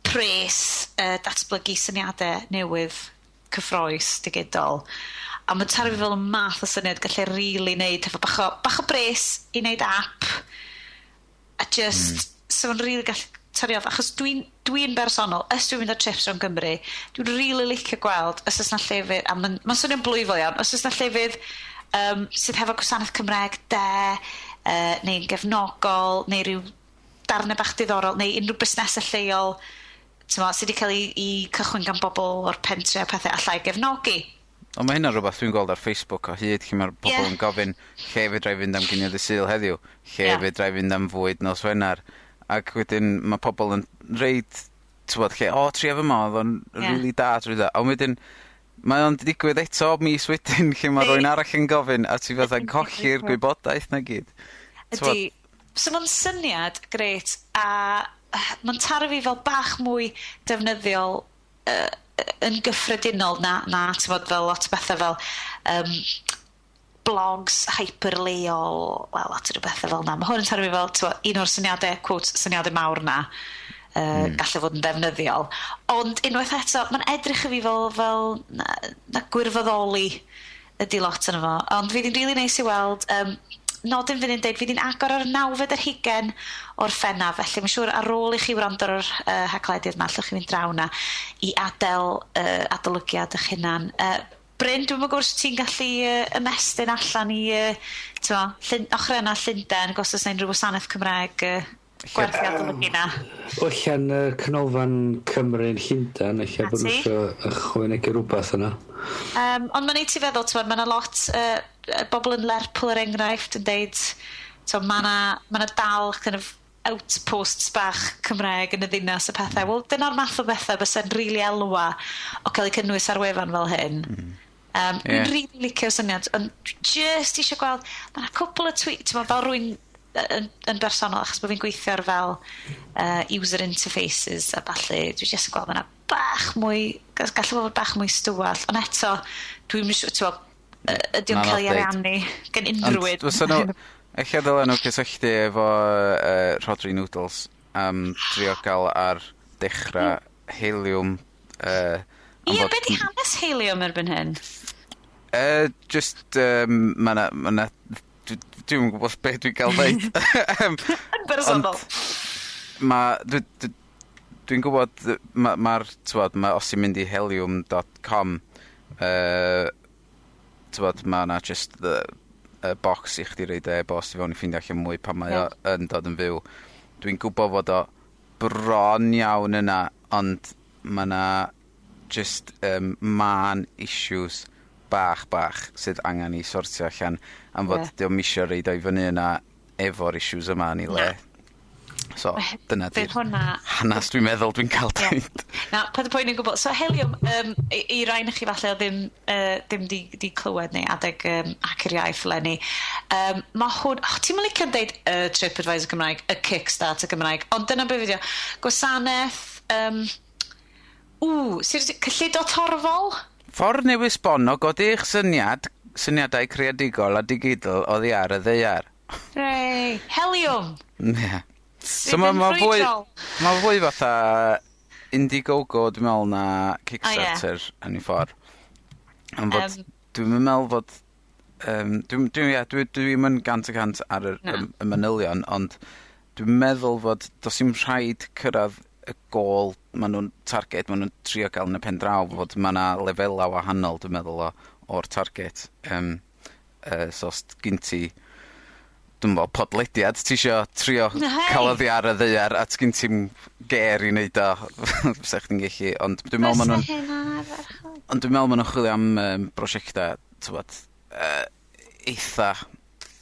pres datblygu syniadau newydd cyffrous digidol. A mae'n taro fi fel y math o syniad gallai really neud hefo bach o bres i wneud app a just, so mae'n really gallu torri off, achos dwi bersonol, os dwi'n mynd ar trips rhwng Gymru, dwi'n really licio gweld os oes 'na llefydd, a mae'n ma swnio'n blwyfol iawn, os oes 'na llefydd sydd hefo gwasanaeth Cymraeg de, neu'n gefnogol, neu rhyw darnau bach diddorol, neu unrhyw busnesau lleol, t'mo, sydd wedi cael ei cychwyn gan bobl o'r pentre a pethau allai gefnogi. Ond mae hynna'n rhywbeth dwi'n gweld ar Facebook o hyd, lle mae'r pobl yn gofyn lle fedra i fynd am ginio ddydd Sul heddiw, lle fedra i fynd am fwyd nos Wener. Ac wedyn mae pobl yn reid, t'wod, lle, "O, tria fyma, oedd o'n really da," trwy dda. Ond wedyn, mae o'n digwydd eto mis wedyn, lle mae rhywun arall yn gofyn, a ti fatha'n colli'r gwybodaeth na gyd. T'wod, Ydy. So mae'n syniad grêt a mae'n taro fi fel bach mwy defnyddiol yn gyffredinol na t'mod, fel lot o bethau fel blogs hyperleol, wel, lot o bethau fel na. Mae hwn yn taro fi fel, t'mod, un o'r syniadau, quote, syniadau mawr na, gallu fod yn defnyddiol. Ond unwaith eto, mae'n edrych i fi fel na gwirfoddoli ydy lot yna fo. Ond fydd hi'n rili neis i weld nodyn fydd hi'n deud, fydd hi'n agor ar 29 o'r Gorffennaf, felly mae'n siŵr ar ôl i chi wrando ar yr Haclediad yma, allwch chi fynd draw na i adael adolygiad eich hunan. Bryn, dwi'm yn gwybod os ti'n gallu ymestyn allan i t'mo', ochr yna Llundain, gos oes 'na unrhyw wasanaeth Cymraeg gwerth i adolygu 'na. Allan Canolfan Cymru yn Llundain, ella bod nhw isio ychwanegu rhywbeth yna. Ond mae'n neud ti feddwl, t'mod, ma' 'na lot bobl yn Lerpwl er enghraifft yn deud, t'mo', ma' 'na dal kind of outposts bach Cymraeg yn y ddinas a pethau. Wel, dyna'r math o bethau bysa'n rili really elwa o cael eu cynnwys ar wefan fel hyn. Dwi'n rili licio'r syniad, ond just eisiau gweld, mae yna cwpl o tweet, ti'n fel rwy'n yn bersonol, achos bod fi'n gweithio ar fel user interfaces a ballu, dwi just yn gweld mae yna bach mwy, gallu bod bach mwy stywall, ond eto, dwi'n siŵr, ti'n ydy o'n cael ei ariannu gan unrhyw un? Ella dylen nhw cysylltu efo Rhodri Noodles am drio gael ar dechrau Heliwm. Ie, be di hanes Heliwm erbyn hyn? Just, ma' 'na, ma' 'na, dwi'm yn gwybod beth dwi'n gael dweud. Yn bersonol. Dwi'n gwybod, mae'r, t'wod, ma, os ti'n mynd i heliwm.com, t'wod, ma' 'na just y box i chdi roid e-bost i fewn i ffeindio allan mwy pan mae o yn dod yn fyw. Dwi'n gwybod fod o bron iawn yna, ond ma' 'na just mân issues bach bach sydd angen i sortio allan am fod dio'm isio roid o i fyny yna efo'r issues yma yn ei le. So, dyna di'r hanes dwi'n meddwl dwi'n cael dweud. Na, paid â poeni'n gwbl. So, Heliwm, i rai chi falle o ddim di clywed neu adeg Hacio'r Iaith eleni, mae hwn, oh, ti'n licio deud y TripAdvisor Cymraeg, y Kickstarter Cymraeg, ond dyna be fideo. Gwasanaeth, ww, seriously, cyllido torfol? Ffordd newydd sbon o godi eich syniadau creadigol a digidol oddi ar y ddaear. Rei, Heliwm! Ie. So ma fwy fatha Indiegogo, dwi'n meddwl, na Kickstarter yn ei ffordd. Ond fod, dwi'n meddwl fod, dwi'n, ie, dwi'm yn 100% ar Na. y manylion, ond dwi'n meddwl fod does dim rhaid cyrraedd y gôl ma' nhw'n target, ma' nhw'n trio gael yn y pen draw, fod ma' 'na lefelau wahanol, dwi'n meddwl, o'r target. So os gyn ti, dwi'n meddwl, podlediad, ti isio trio cael oddi ar y ddaear, a gyn ti'm ger i wneud o, fysa chdi'n gallu, ond dwi'n meddwl ma' nhw'n Fysa hynna ardderchog. Ond dwi'n meddwl ma' nhw'n chwilio am brosiectau, t'wod, eitha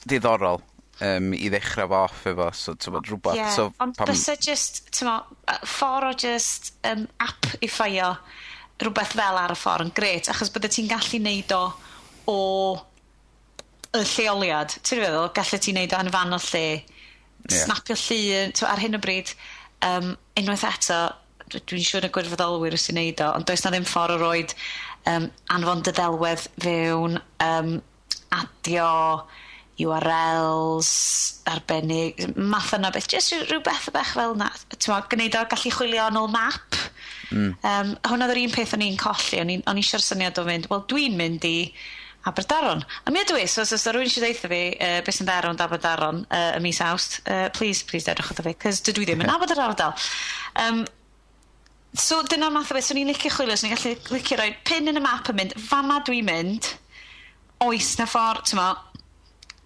diddorol i ddechrau fo off efo, so t'wod, rhywbeth. Ie, so, ond bysa just, t'mo', ffordd o just app i ffeio rhywbeth fel ar y ffordd yn grêt, achos bydde ti'n gallu neud o y lleoliad. Ti'n feddwl, gallu ti neud o yn fan o lle, snapio llun, t'mo', ar hyn o bryd, unwaith eto, dwi'n siŵr y gwirfoddolwyr sy'n neud o, ond does na ddim ffordd o roid anfon dy ddelwedd fewn, adio URLs arbennig, math yna beth, jyst rhywbeth bach fel na, t'mo', gwneud o gallu chwilio yn ôl map. Hwnna oedd yr un peth o'n i'n colli, o'n i eisiau'r syniad o fynd, wel, dwi'n mynd i Aberdaron. A mi ydw i, so os oes rhywun eisiau deutha fi beth sy'n dda rownd Aberdaron y mis Awst, please, please dewch wrtho fi, cos dydw i ddim yn nabod yr ardal. So dyna'r math o beth, swn i'n licio chwilio, swn i'n gallu licio rhoi pin yn y map yn mynd, fama dwi'n mynd, oes na ffordd, t'mo',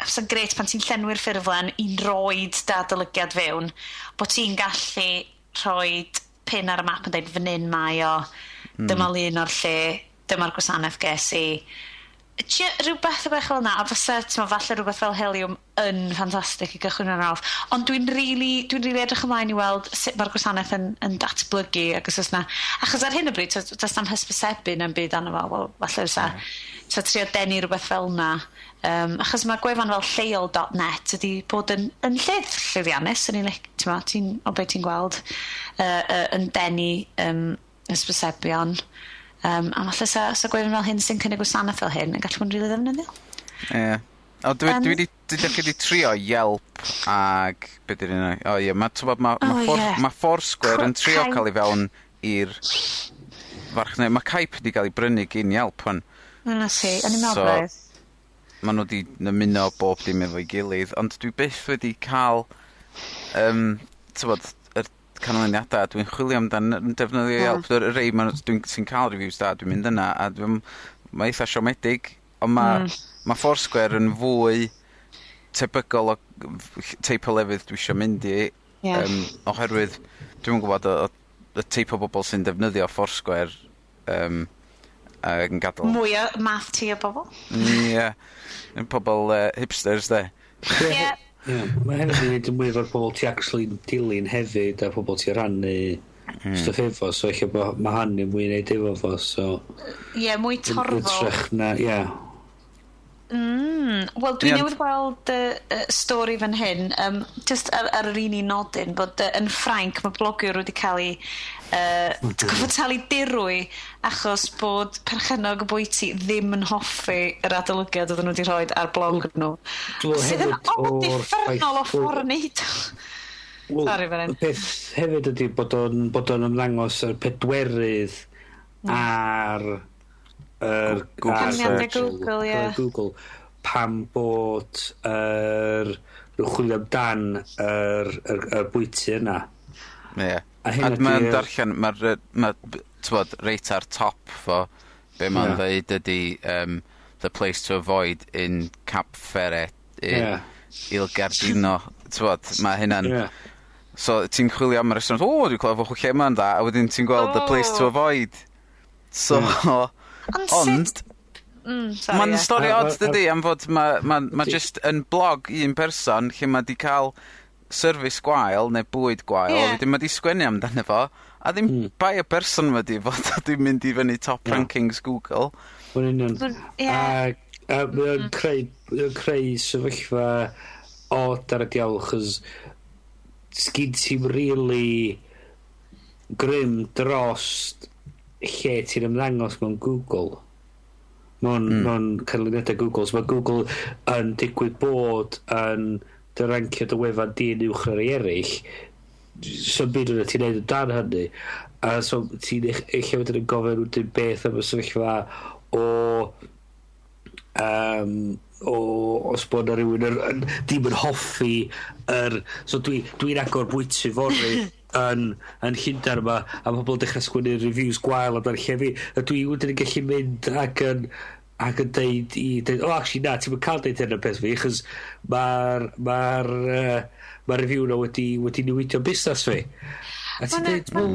fysa'n grêt pan ti'n llenwi'r ffurflen i roid dy adolygiad fewn, bod ti'n gallu rhoi pin ar y map yn dweud fan hyn mae o, dyma lun o'r lle, dyma'r gwasanaeth ges i. Rhywbeth o bech fel yna, a fysa, t'mo', falle rhywbeth fel Heliwm yn ffantastig i gychwyn ar off. Ond dwi'n really edrych ymlaen i weld sut mae'r gwasanaeth yn datblygu, ac os oes na, achos ar hyn o bryd, does na'm hysbysebu na'm byd arno fo, wel, falle fysa, so trio denu rhywbeth fel yna. Achos mae gwefan fel lleol.net ydi bod yn llwyddiannus, yn ei, t'mo', ti'n, o be ti'n gweld, yn denu hysbysebion. A falle sa gwefan fel hyn sy'n cynnig gwasanaeth fel hyn yn gallu bod yn rili ddefnyddiol. Ie. O, dwi wedi trio Yelp ag be di'r un? O ie, ma' t'wbod, ma' O, ie. ma' Foursquare yn trio Qype. cael ei fewn i'r farchnad. Mae Qype wedi cael ei brynu gyn Yelp hwn. Na ti, o'n i'n meddwl So, beth. ma' nhw wedi ymuno bob dim efo'i gilydd, ond dwi byth wedi cael, t'wbod, yr canlyniadau. Dwi'n chwilio amdan yn defnyddio Yelp. Y rei ma' dwi'n sy'n cael reviews da, dwi'n mynd yna, a dwi'n Mae eitha siomedig, ond mae ma Foursquare yn fwy tebygol o teip o lefydd dwi eisiau mynd i. Oherwydd dwi'm yn gwybod o y teip o bobl sy'n defnyddio Foursquare yn gadael. Mwy o math ti o bobl? Ie. Yeah. Pobl hipsters, de. Ie. Yeah. Mae hefyd yn neud yn mwy efo'r pobl ti actually dilyn hefyd a pobl ti rannu stwff efo, so eich bod mae hynny mwy i neud efo fo, so. Ie, yeah, mwy torfol. Hytrach na, ie. Yeah. Wel, dwi newydd weld stori fan hyn, just ar yr un nodyn, bod yn Ffrainc mae blogiwr wedi cael ei gorfod talu dirwy achos bod perchennog y bwyty ddim yn hoffi yr adolygiad oedden nhw wedi rhoi ar blog nhw. Sydd yn od uffernol o ffordd wneud. Wel, Sorry, fan hyn. y peth hefyd ydy bod o'n ymddangos yr pedwerydd ar yr Google ar Canlyniadau search. Google, ie. ar Google pam bod yr rhyw chwilio amdan yr bwyty yna. Ie. A hyn A mae'n ydi'r darllen, mae'r, ma, t'mod, reit ar top fo, be mae'n dweud ydy "the place to avoid in Cap Ferret, in Il Gardino". T'mod, mae hynna'n. So, ti'n chwilio am y restaurant, "O, dwi'n clywed fod lle yma'n dda", a wedyn ti'n gweld "the place to avoid". So, Ond ond, sut? Sorry, mae'n ie. stori odd, dydy, am fod mae ma, ma just yn blog un person lle mae di cael service gwael neu bwyd gwael, wedyn mae di sgwennu amdano fo, a ddim bai y person ma di fod o di mynd i fyny top rankings Google. Mae'n union. Ie. A mae o'n creu sefyllfa od ar y diawl, chos sgyn ti'n really grym dros lle ti'n ymddangos mewn Google. Mewn canlyniadau Google. So mae Google yn digwydd bod yn dy rancio dy wefan di'n uwch na'r eraill. So byd yna ti'n neud o dan hynny. A so ti'n eich wedyn yn gofyn wedyn beth am y sefyllfa o os bod 'na rywun ddim yn hoffi yr. So dwi'n agor bwyty fory yn Llundain yma a ma' pobl yn dechrau sgwennu reviews gwael amdano lle fi a dwi wedyn yn gallu mynd ac yn deud, "O, actually na, ti'm yn cael deud hyn am peth fi, achos ma review na wedi newidio busnes fi." A ti'n deud, wel.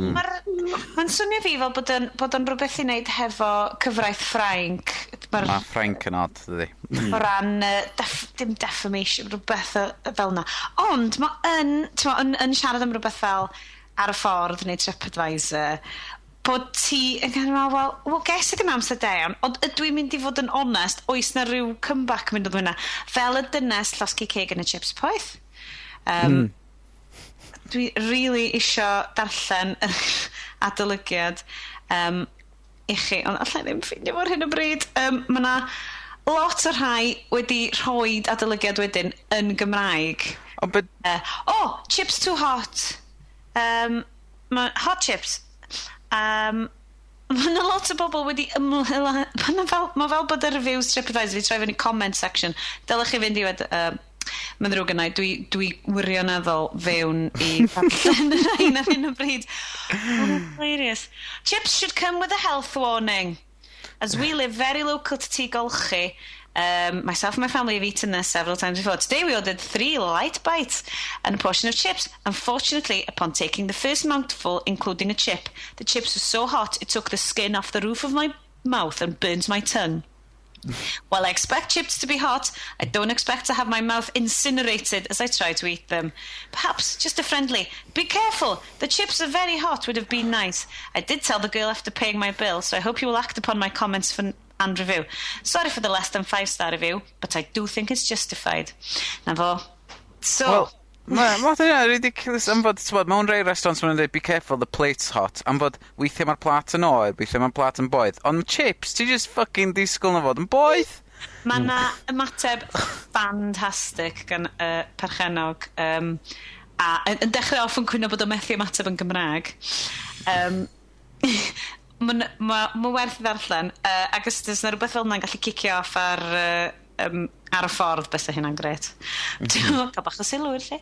Mae'n swnio fi fel bod o'n rhywbeth i wneud hefo cyfraith Ffrainc. Mae Ffrainc yn odd, dydy. O ran, dim defamation, rhywbeth fel 'na. Ond mae yn, t'mo, yn siarad am rhywbeth fel Ar y Ffordd neu TripAdvisor, bod ti yn cael meddwl, wel, ges i ddim amser da iawn, ond ydw i'n mynd i fod yn onest, oes na rhyw comeback mynd o hwnna? Fel y dynes llosgi ceg yn y chips poeth. Dwi really isio darllen yr adolygiad i chi, ond allai ddim ffeindio fo ar hyn o bryd. Mae 'na lot o rhai wedi rhoi adolygiad wedyn yn Gymraeg. Ond beth. Oh, chips too hot. Hot chips. Mae yna lot o bobl wedi ymlaen. Ma fel bod y reviews TripAdvisor wedi troi fyny comment section. Dylech chi fynd i wed. Mae'n ddrwg gynna i, dwi wirioneddol fewn i ddarllen y rhain ar hyn o bryd. Oh, hilarious. "Chips should come with a health warning. As we live very local to Tŷ Golchi, myself and my family have eaten this several times before. Today we ordered three light bites and a portion of chips. Unfortunately, upon taking the first mouthful, including a chip, the chips were so hot it took the skin off the roof of my mouth and burnt my tongue. While I expect chips to be hot, I don't expect to have my mouth incinerated as I try to eat them. Perhaps just a friendly, 'Be careful, the chips are very hot' would have been nice. I did tell the girl after paying my bill, so I hope you will act upon my comments and review. Sorry for the less than five star review, but I do think it's justified." Na fo. So, Wel, mae ma hynna ridiculous am fod, t'mod, mewn rhai restaurants maen nhw'n dweud, "Be careful, the plate's hot", am fod weithiau mae'r plat yn oer, weithiau mae'r plat yn boeth, ond chips, ti just fucking disgwyl na fod yn boeth. Mae yna ymateb ffantastig gan y perchennog a yn dechrau off yn cwyno bod o'n methu ymateb yn Gymraeg. Mae'n ma werth i ddarllen, ac os oes 'na rhywbeth fel yna'n gallu cicio off ar y ffordd, bysa hynna'n gret. Cael bach o sylw i'r lle.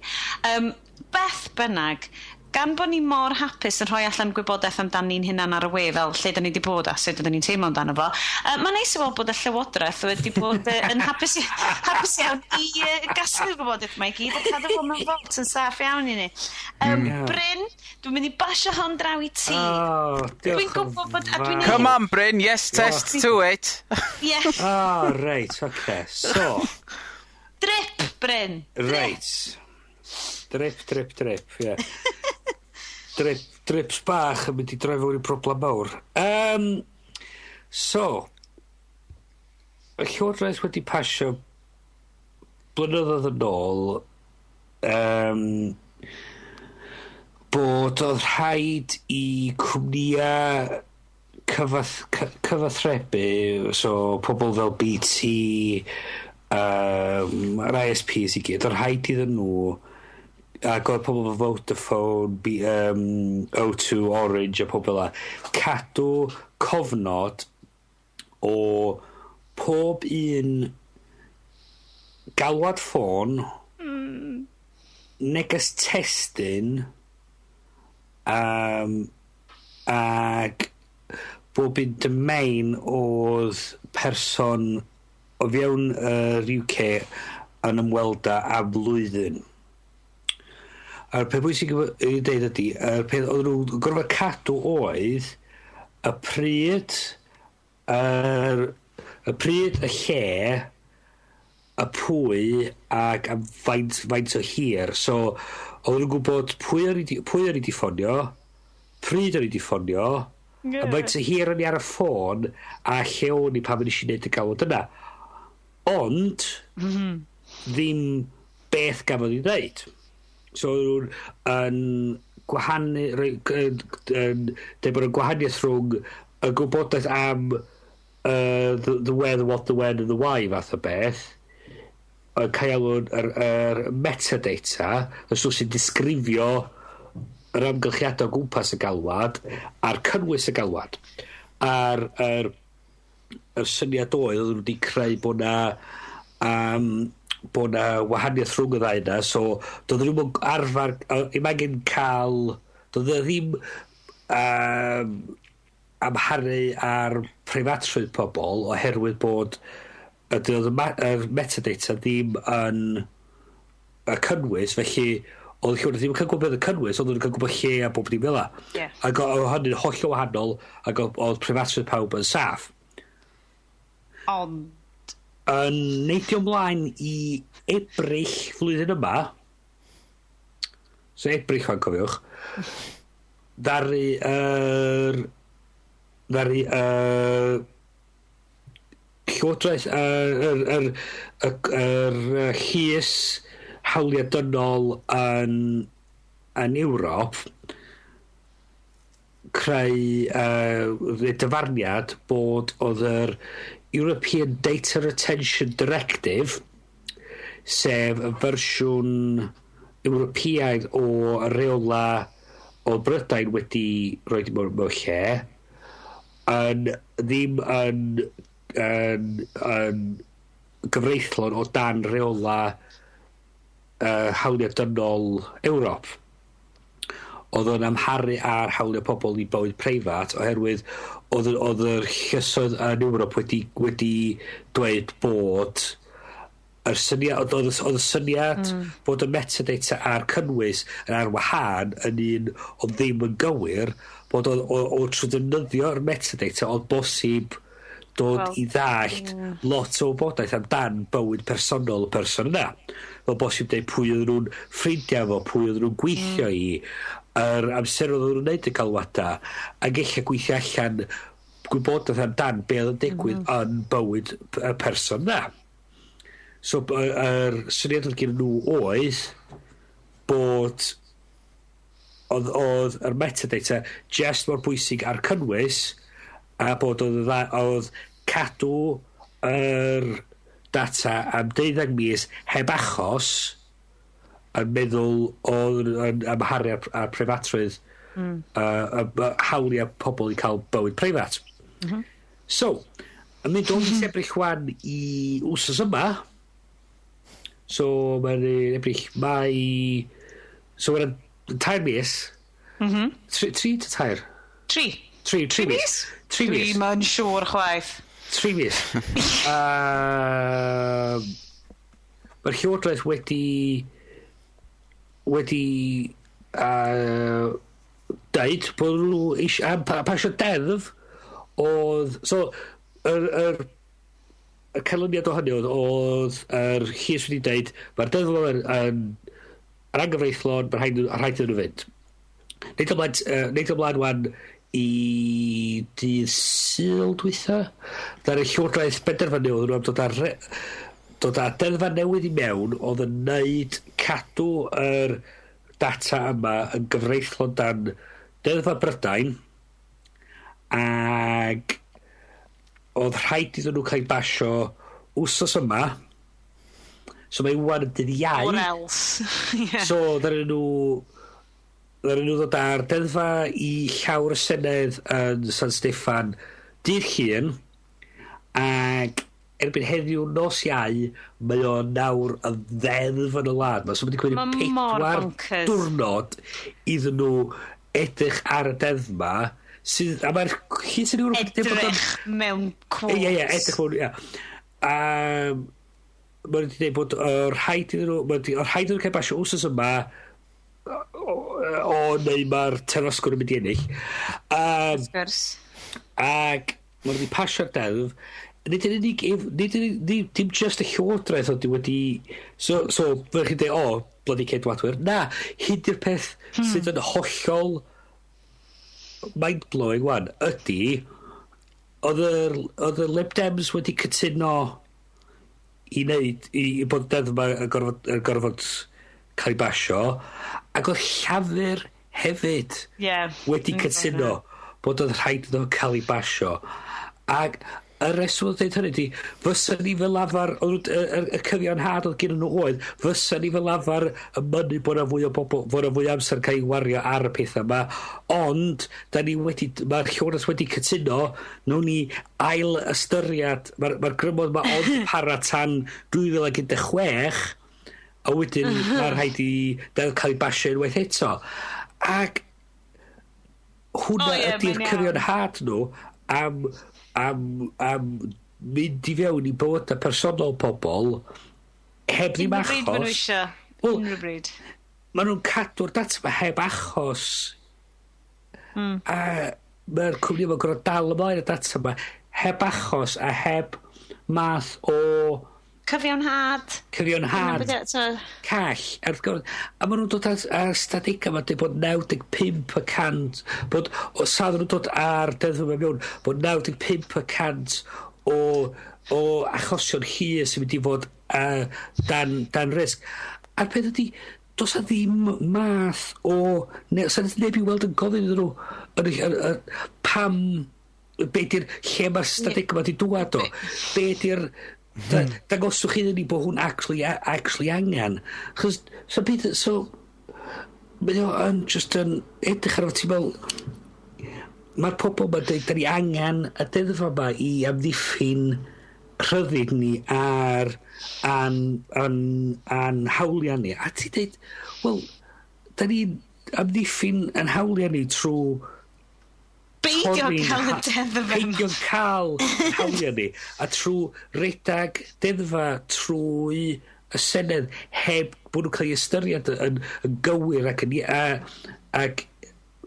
Beth bynnag, Gan bod ni mor hapus yn rhoi allan gwybodaeth amdan ni'n hunan ar y we, fel lle da ni wedi bod a sut ydyn ni'n teimlo amdano fo, mae'n neis i weld bod y Llywodraeth wedi bod yn hapus iawn i gasglu'r gwybodaeth yma i gyd a cadw fo mewn vault yn saff iawn i ni. Bryn, dwi'n mynd i basio hon draw i ti. Oh, Dwi'n diolch yn gwybod bod a dwi'n fawr. Come on, Bryn, yes, test to it. Yeah. Oh, reit, oce. So, Drip, Bryn. Drip. Reit. Drip, drip, drip, ie. Yeah. Drip, drips bach yn mynd i droi fewn i broblem mawr. So, y Llywodraeth wedi pasio blynyddoedd yn ôl bod oedd rhaid i cwmnïau cyfathrebu, so pobl fel BT, yr ISPs i gyd, oedd rhaid iddyn nhw, ac oedd pobl fel Vodafone, O2, Orange a pobl fel 'na, cadw cofnod o pob un galwad ffôn, neges testun, ag bob un domain oedd person o fewn yr UK yn ymweld â am blwyddyn. A'r peth bwysig i dweud ydy, yr peth oedd nhw'n gorfod cadw oedd y pryd, y pryd, y lle, y pwy ac am faint o hir. So, oedden nhw'n gwybod pwy o'n i 'di ffonio, pryd o'n i 'di ffonio, a faint o hir o'n i ar y ffôn, a lle o'n i pan nes i wneud y galwad yna. Ond, ddim beth gafodd ei ddeud. So oedden nhw'n yn gwahanu, yn dweud bod y gwahaniaeth rhwng y gwybodaeth am the where, the what, the when and the why fath o beth, yn cael yr metadata, y stwff sy'n disgrifio yr amgylchiadau o gwmpas y galwad, a'r cynnwys y galwad. A'r yr syniad oedd, oedden nhw wedi creu bod na wahaniaeth rhwng y ddau yna, so doedden nhw'n arfer, i'm angen cael, doedd e ddim amharu ar preifatrwydd pobl oherwydd bod doedd y metadata ddim yn y cynnwys, felly oedd Llywodraeth ddim yn cael gwybod beth y cynnwys, oedd nhw'n cael gwybod lle a bob dim fel 'na. Ac oedd hynny'n hollol wahanol, ac oedd preifatrwydd pawb yn saff. Ond Yn neidio ymlaen i Ebrill flwyddyn yma, so Ebrill fan cofiwch, ddaru Llywodraeth yr llys hawliau dynol yn Ewrop creu dyfarniad bod oedd yr European Data Retention Directive, sef y fersiwn Ewropeaidd o reola o Brydain wedi rhoi mewn lle, yn ddim yn gyfreithlon o dan reola hawliau dynol Ewrop. Oedd o'n amharu ar hawliau pobl i bywyd preifat oherwydd oedd yr llysoedd yn Ewrop wedi dweud bod yr syniad, oedd y syniad bod y metadata a'r cynnwys yn ar wahân yn un oedd ddim yn gywir, bod oedd o trwy ddefnyddio'r metadata oedd bosib dod i ddallt lot o wybodaeth amdan bywyd personol y person yna. Fel bosib dweud pwy oedden nhw'n ffrindiau fo, pwy oedden nhw'n gweithio i, yr amser oedden nhw'n neud y galwada, ac ella gweithio allan gwybodaeth amdan be oedd yn digwydd yn bywyd y person yna. So, yr syniad oedd gen nhw oedd bod oedd yr metadata just mor bwysig ar cynnwys a bod oedd cadw yr data am 12 mis heb achos yn meddwl oedd yn amharu ar preifatrwydd hawliau pobl i cael bywyd preifat. So, yn mynd o mis Ebrill wan i wsos yma, so mae'n Ebrill, Mai, so mae'n 3 mis, Tri ta tair? 3. 3 mis. 3 mis. Dwi'm yn siŵr chwaith. 3 mis. Mae'r Llywodraeth wedi deud bod nhw eisiau pasio deddf oedd, so y canlyniad o hynny oedd yr llys wedi deud mae'r deddf yma yn anghyfreithlon, mae rhaid iddyn nhw fynd. Neud ymlaen wan i dydd Sul dwytha. Ddaru Llywodraeth benderfynu oedd nhw am dod â deddfa newydd i mewn oedd yn neud cadw yr data yma yn gyfreithlon dan Deddfa Brydain, ag oedd rhaid iddyn nhw cael ei basio wsos yma. So mae wan yn dydd Iau. Or else. Yeah. So ddaru nhw ddod â'r deddfa i llawr y Senedd yn San Steffan dydd Llun, ac erbyn heddiw nos Iau mae o nawr yn ddeddf yn y wlad. So mae wedi cymryd 4 diwrnod iddyn nhw edrych ar y deddf ma, sydd, a mae'r llys yn Ewrop edrych mewn quotes. Ie, edrych mewn, ie. A mae wedi dweud bod rhaid iddyn nhw, rhaid iddyn nhw cael basio wsos yma, o neu mae'r terfysgwr yn mynd i ennill. Wrth gwrs. Ac mae wedi pasio'r deddf. Nid yn unig, dim just y Llywodraeth oedd wedi... So fyddwch chi'n dweud, o, bloody Ceidwadwyr. Na, hyd i'r peth sydd yn hollol mind-blowing wan ydy, oedd y Lib Dems wedi cytuno i wneud, i bod deddf yma yn gorfod cael ei basio, ac oedd Llafur hefyd wedi cytuno bod oedd rhaid iddo cael ei basio. Ac y reswm oedd dweud hynny ydi, fysa ni fel arfer, y cyfiawnhad oedd gen nhw oedd, fysa ni fel arfer yn mynnu bod yna fwy o bobl, bod yna fwy o amser cael ei wario ar y pethau yma, ond da ni wedi, mae'r Llywodraeth wedi cytuno, nawn ni ail ystyried, mae'r grymoedd yma ond para tan 2016, a wedyn mae rhaid i deddf cael ei basio unwaith eto. Ac hwnna ydy'r cyfiawnhad nhw am mynd i fewn i bywydau personol pobl heb ddim achos. Unrhyw bryd maen nhw eisiau. Unrhyw bryd. Maen nhw'n cadw'r data yma heb achos. A mae'r cwmni yma'n gorfod dal ymlaen y data yma heb achos a heb math o cyfiawnhad. Call. A maen nhw'n dod ar stadegau yma dweud bod 95% bod o sa nhw'n dod ar deddf yma mewn bod 95% o achosion llys sy'n mynd i fod dan risg. A'r peth ydy, does 'na ddim math o... Sa neb i weld yn gofyn iddyn nhw pam... Be di'r... Lle mae'r stadegau yma di dŵad o? Be di'r... Dangoswch iddyn ni bod hwn actually angen. Chos, so beth, so, mae o yn just yn edrych ar ti'n meddwl, mae'r pobl ma'n dweud, da ni angen y deddf yma i amddiffyn rhyddid ni a'r a'n hawliau ni. A ti'n dweud, wel, da ni'n amddiffyn yn hawliau ni trwy beidio cael y deddf yma. Beidio cael hawliau ni. A trwy redag deddfa trwy y Senedd heb bod nhw'n cael ei ystyried yn gywir ac yn... Ac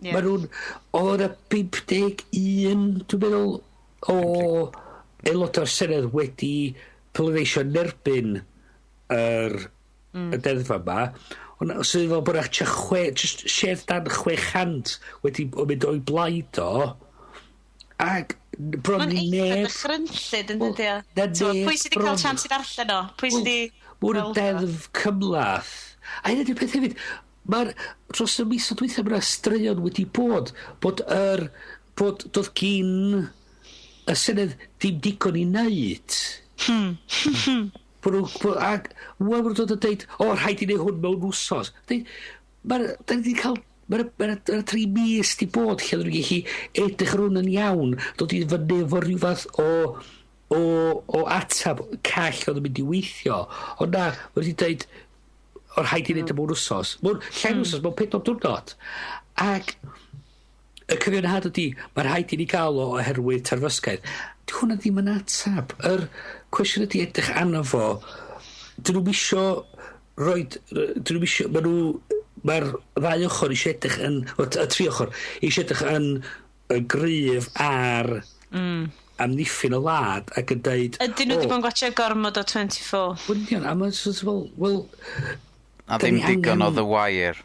maen nhw'n... Oedd yna 51, dwi'n meddwl, o aelodau'r Senedd wedi pleidleisio yn erbyn yr deddfa yma. Ond sydd fel bod just sedd dan 600 wedi mynd o'i blaid o, ac bron i neb... Mae'n eitha dychrynllyd yn dydi o. Pwy sydd wedi cael chance i ddarllen o? Pwy sydd wedi... Mae'n deddf cymhleth. A hyn ydy'r peth hefyd, mae'r dros y misoedd dwytha mae'na straeon wedi bod bod doedd gin y Senedd dim digon i wneud. Ac wan maen nhw'n dod a deud, o, rhaid i wneud hwn mewn wsos. Da ni wedi cael, mae'r 3 mis di bod lle oedden nhw'n gallu edrych ar hwn yn iawn, dod i fyny efo rhyw fath o atab call oedd yn mynd i weithio. Ond na, maen nhw wedi deud, O'r rhaid i wneud o mewn wsos. Mewn llain wsos, mewn 4 diwrnod. Ac y cyfiawnhad ydy, mae rhaid i ni gael o oherwydd terfysgaeth. Di hwnna ddim yn atab. Yr cwestiwn ydy edrych arno fo. Dyn nhw'n isio roid... Dyn nhw'n isio... Mae nhw... Mae'r ddau ochr eisiau edrych yn... Y tri ochr eisiau edrych yn gryf ar amddiffyn y wlad ac yn deud... Ydyn nhw wedi bod yn gwatchio gormod o 24? Wel, union, a mae'n sort of fel, wel... A ddim digon o The Wire.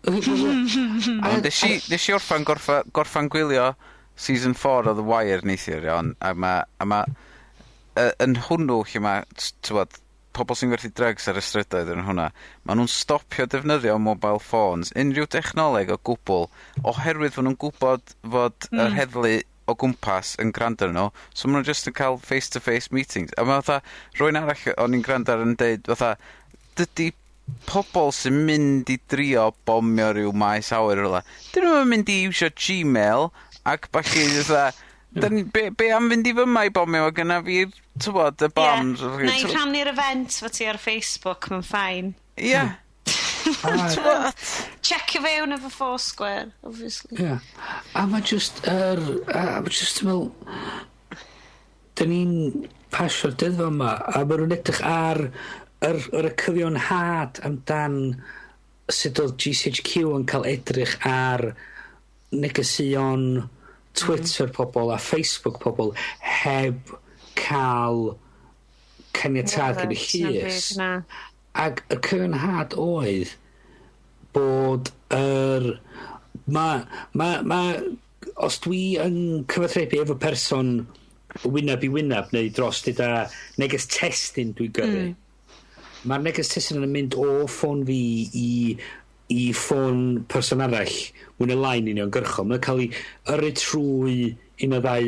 Ond nes i orffan gorffan gwylio season 4 o The Wire neithiwr, iawn, a ma yn hwnnw lle mae, t'wod, pobl sy'n gwerthu drugs ar y strydoedd yn hwnna, ma' nhw'n stopio defnyddio mobile phones, unrhyw dechnoleg o gwbl, oherwydd fod nhw'n gwybod fod yr heddlu o gwmpas yn gwrando arnyn nhw, so ma' nhw just yn cael face-to-face meetings. A ma' fatha, rywun arall o'n i'n gwrando ar yn deud, fatha, dydy pobl sy'n mynd i drio bomio rhyw maes awyr rhywle, dyn nhw'n mynd i iwsio Gmail ac ballu fatha, be am fynd i fyma i bomio, mae gynna fi'r, t'wod, y bombs. Yeah. Na i rhannu'r event fo ti ar Facebook, mae'n fine. Ie. T'wod? Checio fewn efo Foursquare, obviously. Yeah. A mae just a mae just yn meddwl, dyn ni'n pasio'r deddf yma, a ma' nhw'n edrych ar yr cyfiawnhad amdan sut oedd GCHQ yn cael edrych ar negeseuon Twitter pobl a Facebook pobl heb cael caniatâd gan y llys. Ac y cyfiawnhad oedd bod yr ma os dwi yn cyfathrebu efo person wyneb i wyneb neu dros dyda neges testun dwi'n gyrru, mae'r neges testun yn mynd o ffôn fi i ffôn person arall mwy neu lai'n uniongyrchol. Mae'n cael ei yrru trwy un o ddau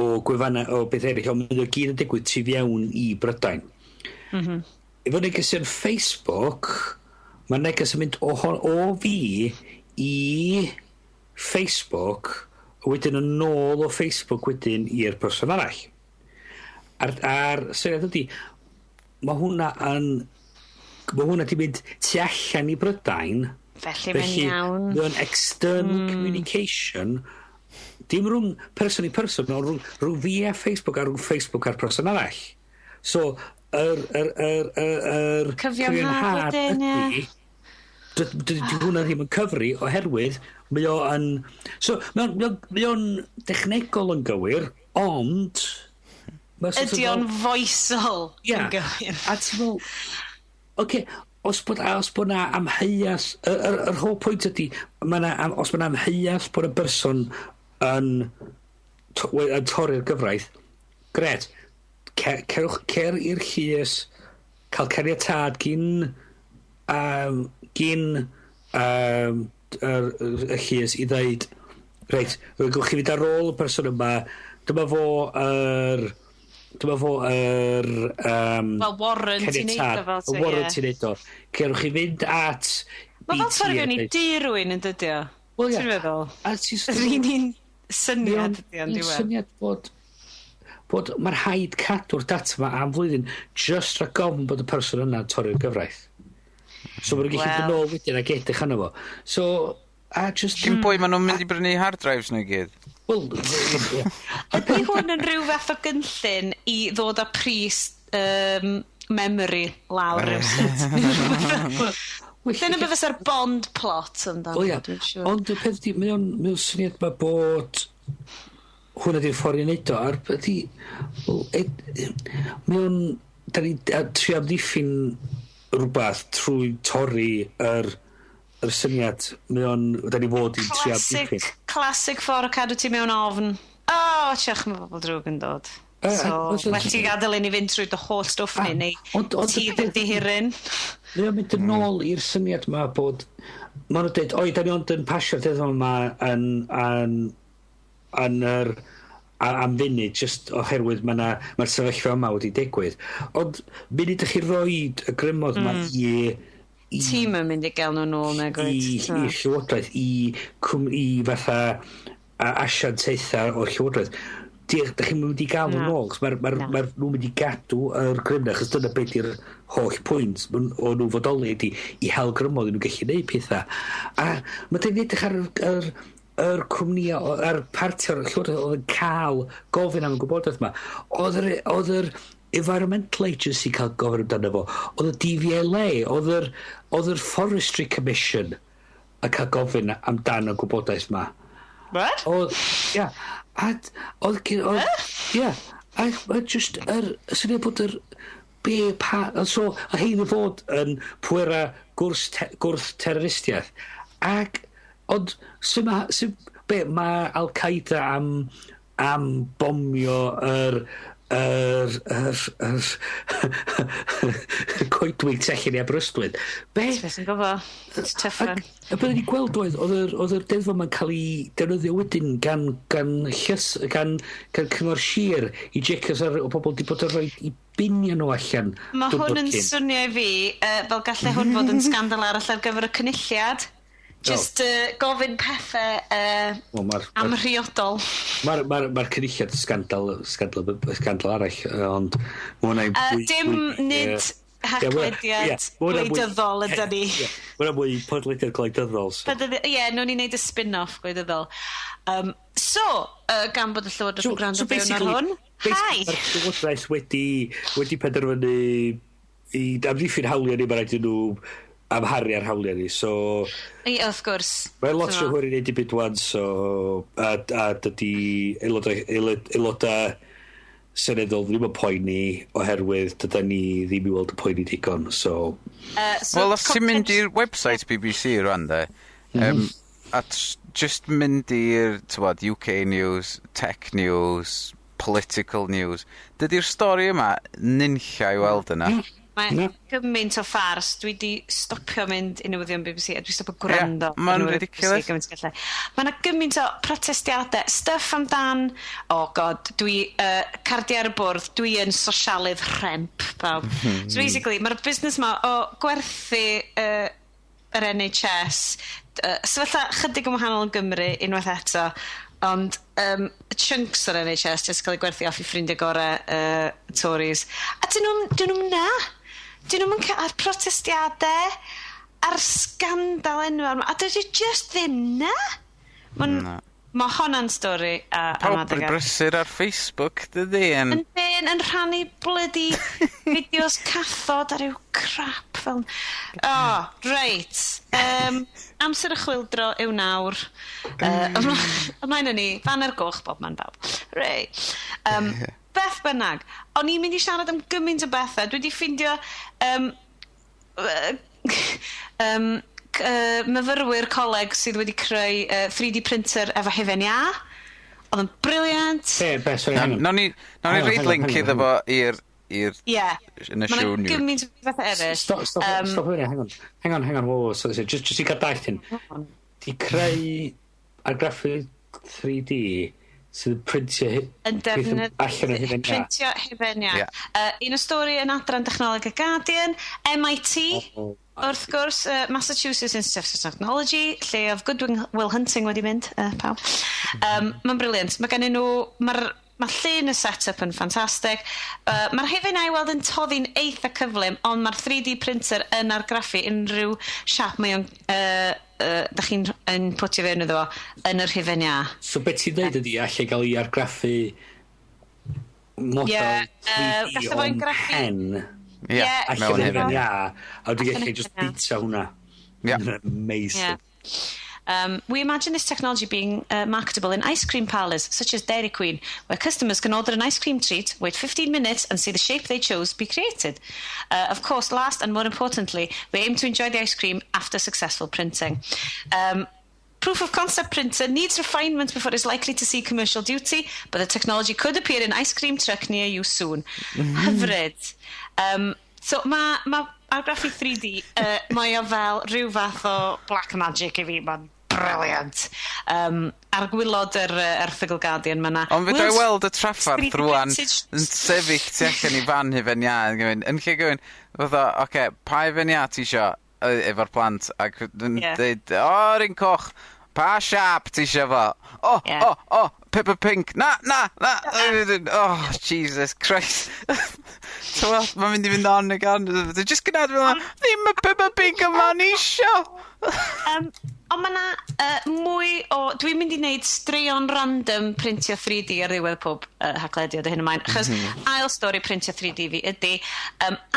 o gwefannau o beth eraill, ond mae o gyd yn digwydd tu fewn i Brydain. Efo neges yn Facebook, mae neges yn mynd o fi i Facebook, a wedyn yn ôl o Facebook wedyn i'r person arall. A'r syniad ydy, mae hwnna di mynd tu allan i Brydain. Felly mae'n iawn. Mae o'n external communication, dim rhwng person i person, ond rhwng fi a Facebook a rhwng Facebook a'r person arall. So, yr cyfiawnhad wedyn, ie. Dydy hwnna ddim yn cyfri oherwydd mae o yn... So, mae o'n dechnegol yn gywir, ond... Ydy o'n foesol yn gywir. A ti'n meddwl, oce, os bod na amheuaeth, yr whole pwynt ydy, os bod na amheuaeth bod y berson yn torri'r gyfraith, gret, cer i'r llys, cael caniatâd gyn y llys i ddeud, reit, gewch chi fynd ar ôl y person yma, dyma fo yr Wel, warrant i neud o fel. Y warrant i neud o. Cerwch chi fynd at... Mae fel torri fewn i dŷ rywun yn dydi o. Wel, ie. Ti'n meddwl? Yr un syniad ydi o'n diwedd. Syniad bod mae'r rhaid cadw'r data yma am flwyddyn just rhag ofn bod y person yna'n torri'r gyfraith. So maen nhw'n gallu dod nôl wedyn ac edrych arno fo. So, a just... Dim bwy, maen nhw'n mynd i brynu hard drives nhw i gyd. Wel, ie. Ydy hwn yn rhyw fath o gynllun i ddod â pris memory lawr rywsut? Dyna be fysa'r Bond plot amdano, dwi'n siŵr. Ond y peth ydi, mae o'n syniad ma bod hwnna di'r ffordd i wneud o, a'r ydi, mae o'n, da ni'n trio amddiffyn rhywbeth trwy torri yr syniad, mae o'n, da ni fod i'n trio amddiffyn. Classic ffordd o cadw ti mewn ofn. O, tiach, mae bobl drwg yn dod. So, well ti gadael i ni fynd trwy dy holl stwff ni, neu ti ddihiryn. Mae o'n mynd yn ôl i'r syniad ma bod, maen nhw'n dweud, oi, da ni ond yn pasio'r deddf yma yn yr am funud, just oherwydd mae'r sefyllfa yma wedi digwydd. Ond munud ydych chi roid y grymodd yma i Tîm yn mynd i gael nhw nôl, nag oed? I Llywodraeth, i fatha asiantaethau o'r Llywodraeth. Da chi'n mynd i gael nhw'n ôl, chos mae'r ma ma nhw'n mynd i gadw yr grym 'na, chos dyna beth yw'r holl pwynt o nhw fodoli ydi i hel grymoedd i nhw'n gallu neud pethau. A mae dyn edrych ar yr cwmnïau, ar parti o'r llywodraeth oedd yn cael gofyn am y gwybodaeth yma. Oedd yr Environmental Agency cael gofyn amdano fo. Oedd y DVLA, oedd yr Forestry Commission yn cael gofyn amdano gwybodaeth yma. What? Oedd, ia, a oedd, ia, a just yr syniad bod yr, be, pa, so, a hein i fod yn pwera gwrth terroristiaeth. Ac, ond, sy'n ma, sy, be, mae Al-Qaeda am bomio yr coedwig tu allan i Aberystwyth. Be? Beth yn gwybod? It's tough one. A beth ni gweld oedd yr deddf yma'n cael ei defnyddio wedyn gan llys, gan cyngor sir i jecio ar o pobl di bod yn rhoi i biniau nhw allan. Mae diwrnod hwn yn cyn. swnio i fi fel gallai hwn fod yn sgandal arall ar gyfer y Cynulliad. Just gofyn pethau Wel, ma amhriodol. Ma Cynulliad sgandal arall, ond ma' hwnna'n Dim nid haclediad gwleidyddol ydy ni. Ie, ma' hwnna'n mwy podlediad gwleidyddol. So. Ie, nhw'n i wneud y spin-off gwleidyddol. So, gan bod y Llywodraeth yn gwrando fewn ar hwn. Hi! Mae'r Llywodraeth wedi penderfynu i amddiffyn hawliau ni, mae rhaid i nhw amharu ar hawliau ni. So, Ie, wrth gwrs. Mae lot o hwyr i wneud i byd wan, so a dydy aelodau seneddol ddim yn poeni oherwydd dyda ni ddim i weld y poeni digon, so. So Wel, os ti'n mynd i'r website BBC rwan, de, a just mynd i'r, t'wod, UK News, Tech News, Political News, dydy'r stori yma nunlla i weld yna. Mae Na. gymaint o ffars. Dwi di stopio mynd i newyddion BBC a dwi stopio gwrando Ie, ma'n ar newyddion ridiculous. BBC gymaint gallai. Mae yna gymaint o protestiadau, stuff amdan, oh God, dwi, cardiau ar y bwrdd, dwi yn sosialydd rhemp, pawb. So basically, mae'r busnes ma o gwerthu yr NHS, sefyllfa chydig yn wahanol yn Gymru unwaith eto, ond chunks o'r NHS jyst cael ei gwerthu off i ffrindiau gorau Tories. A dyn nhw'n na. Dyn nhw'n cael ar protestiadau, a'r sgandal enfawr 'ma. A dyn nhw just ddim na. Mae'n Na. Ma honna'n stori a, am Pawb yn adeg arall. brysur ar Facebook, dydy? Yn. Yn dyn yn rhannu bloody fideos cathod ar ryw crap fel. Oh, reit. Amser y chwildro yw nawr. Ymlaen â ni. Faner goch bob man bawb. Reit. Beth bynnag, o'n i'n mynd i siarad am gymaint o bethau. Dwi wedi ffindio myfyrwyr coleg sydd wedi creu 3D printer efo hufen iâ. Oedd yn brilliant. Be, sorry, hang on. Nawn ni Hang on, reid hang on, link hang on, iddo fo i'r Ie. yn y Mae show yna notes. gymaint o bethau eraill. Stop, stop, stop hynny, hang on. Hang on, hang on, whoa, whoa, sorry, sorry, just i gael dallt hyn. Di creu argraffu 3D sydd yn printio Yn peth allan o hufen iâ. Printio hufen iâ. Ie. Un o stori yn adran technoleg y Guardian, MIT, wrth gwrs, Massachusetts Institute of Technology, lle oedd Good Will Hunting wedi mynd, pawb. Mae'n brilliant. Mae gen nhw, mae'r llun y set-up yn ffantastig. Mae'r hufen iâ i weld yn toddi'n eitha cyflym, ond mae'r 3D printer yn argraffu unrhyw siap mae o'n, da chi'n yn putio fewn iddo fo yn yr hufen iâ. So beth ti'n dweud ydi allai gael ei argraffu model Ie, 3D gallai fo o'n engraffu- pen Ie, Ie, allan mewn o hufen hufen iâ. iâ, a dwi'n Allan o gallu just hufen iâ. bita hwnna. Ie. Amazing. Yeah. We imagine this technology being marketable in ice cream parlours, such as Dairy Queen, where customers can order an ice cream treat, wait 15 minutes, and see the shape they chose be created. Of course, last and more importantly, we aim to enjoy the ice cream after successful printing. Proof of concept printer needs refinement before it's likely to see commercial duty, but the technology could appear in ice cream truck near you soon. Hyfryd. So mae ma argraffu 3D, mae o fel rhyw fath o black magic i fi, mae'n brilliant. Ar gwaelod yr erthygl Guardian mae 'na. Ond fedra i World's weld y traffarth 3D rwan printed yn sefyll tu allan i fan hufen iâ yn lle gofyn, fatha, oce, pa hufen iâ ti isio efo'r plant ac yn deud, o, yr un coch. Pa siap ti isio fo? O, Ie. o, o, Peppa Pink. Na, na, na. Oh, Jesus Christ. Ti'n, mae'n mynd i fynd on ag on. Dwi'n just gyda fel, ddim y Peppa Pink yma ni isio. Ond mae yna mwy o... Dwi'n mynd i wneud straeon random printio 3D ar ddiwedd pob haglediad o hyn ymlaen. Achos ail stori printio 3D fi ydy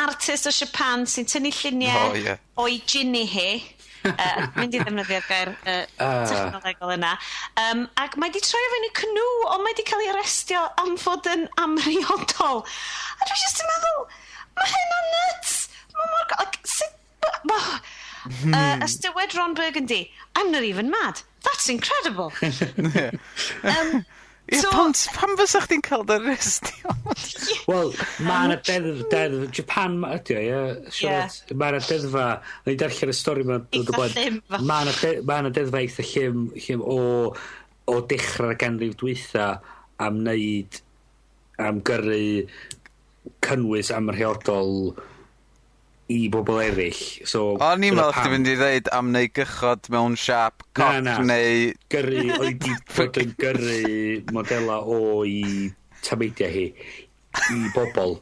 artist o Japan sy'n tynnu lluniau O, ie. o'i ginny hi. Mynd i ddefnyddio'r gair technolegol yna. Ac mae di troi o fewn i cnw, ond mae di cael ei arestio am fod yn amhriodol. A dwi jyst yn meddwl, mae hynna'n nuts! Mae mor... Like, sut... As dywed Ron Burgundy, "I'm not even mad. That's incredible." Ie, pam fysa chdi'n cael dy arestio? Wel, mae yna deddf, Japan ydi o, ie? Ie. Mae yna deddfa, o'n i darllen y stori yma Eitha llym. Mae yna deddfa eitha llym o dechrau'r ganrif dwytha am wneud, am gyrru cynnwys amrheodol i bobl eraill. So, O'n i'n dyna meddwl chdi pam. fynd i ddeud am neu gychod mewn siap coc Na, na. neu Gyrru, oedd di bod yn gyrru modela o'i tameidiau hi i bobl.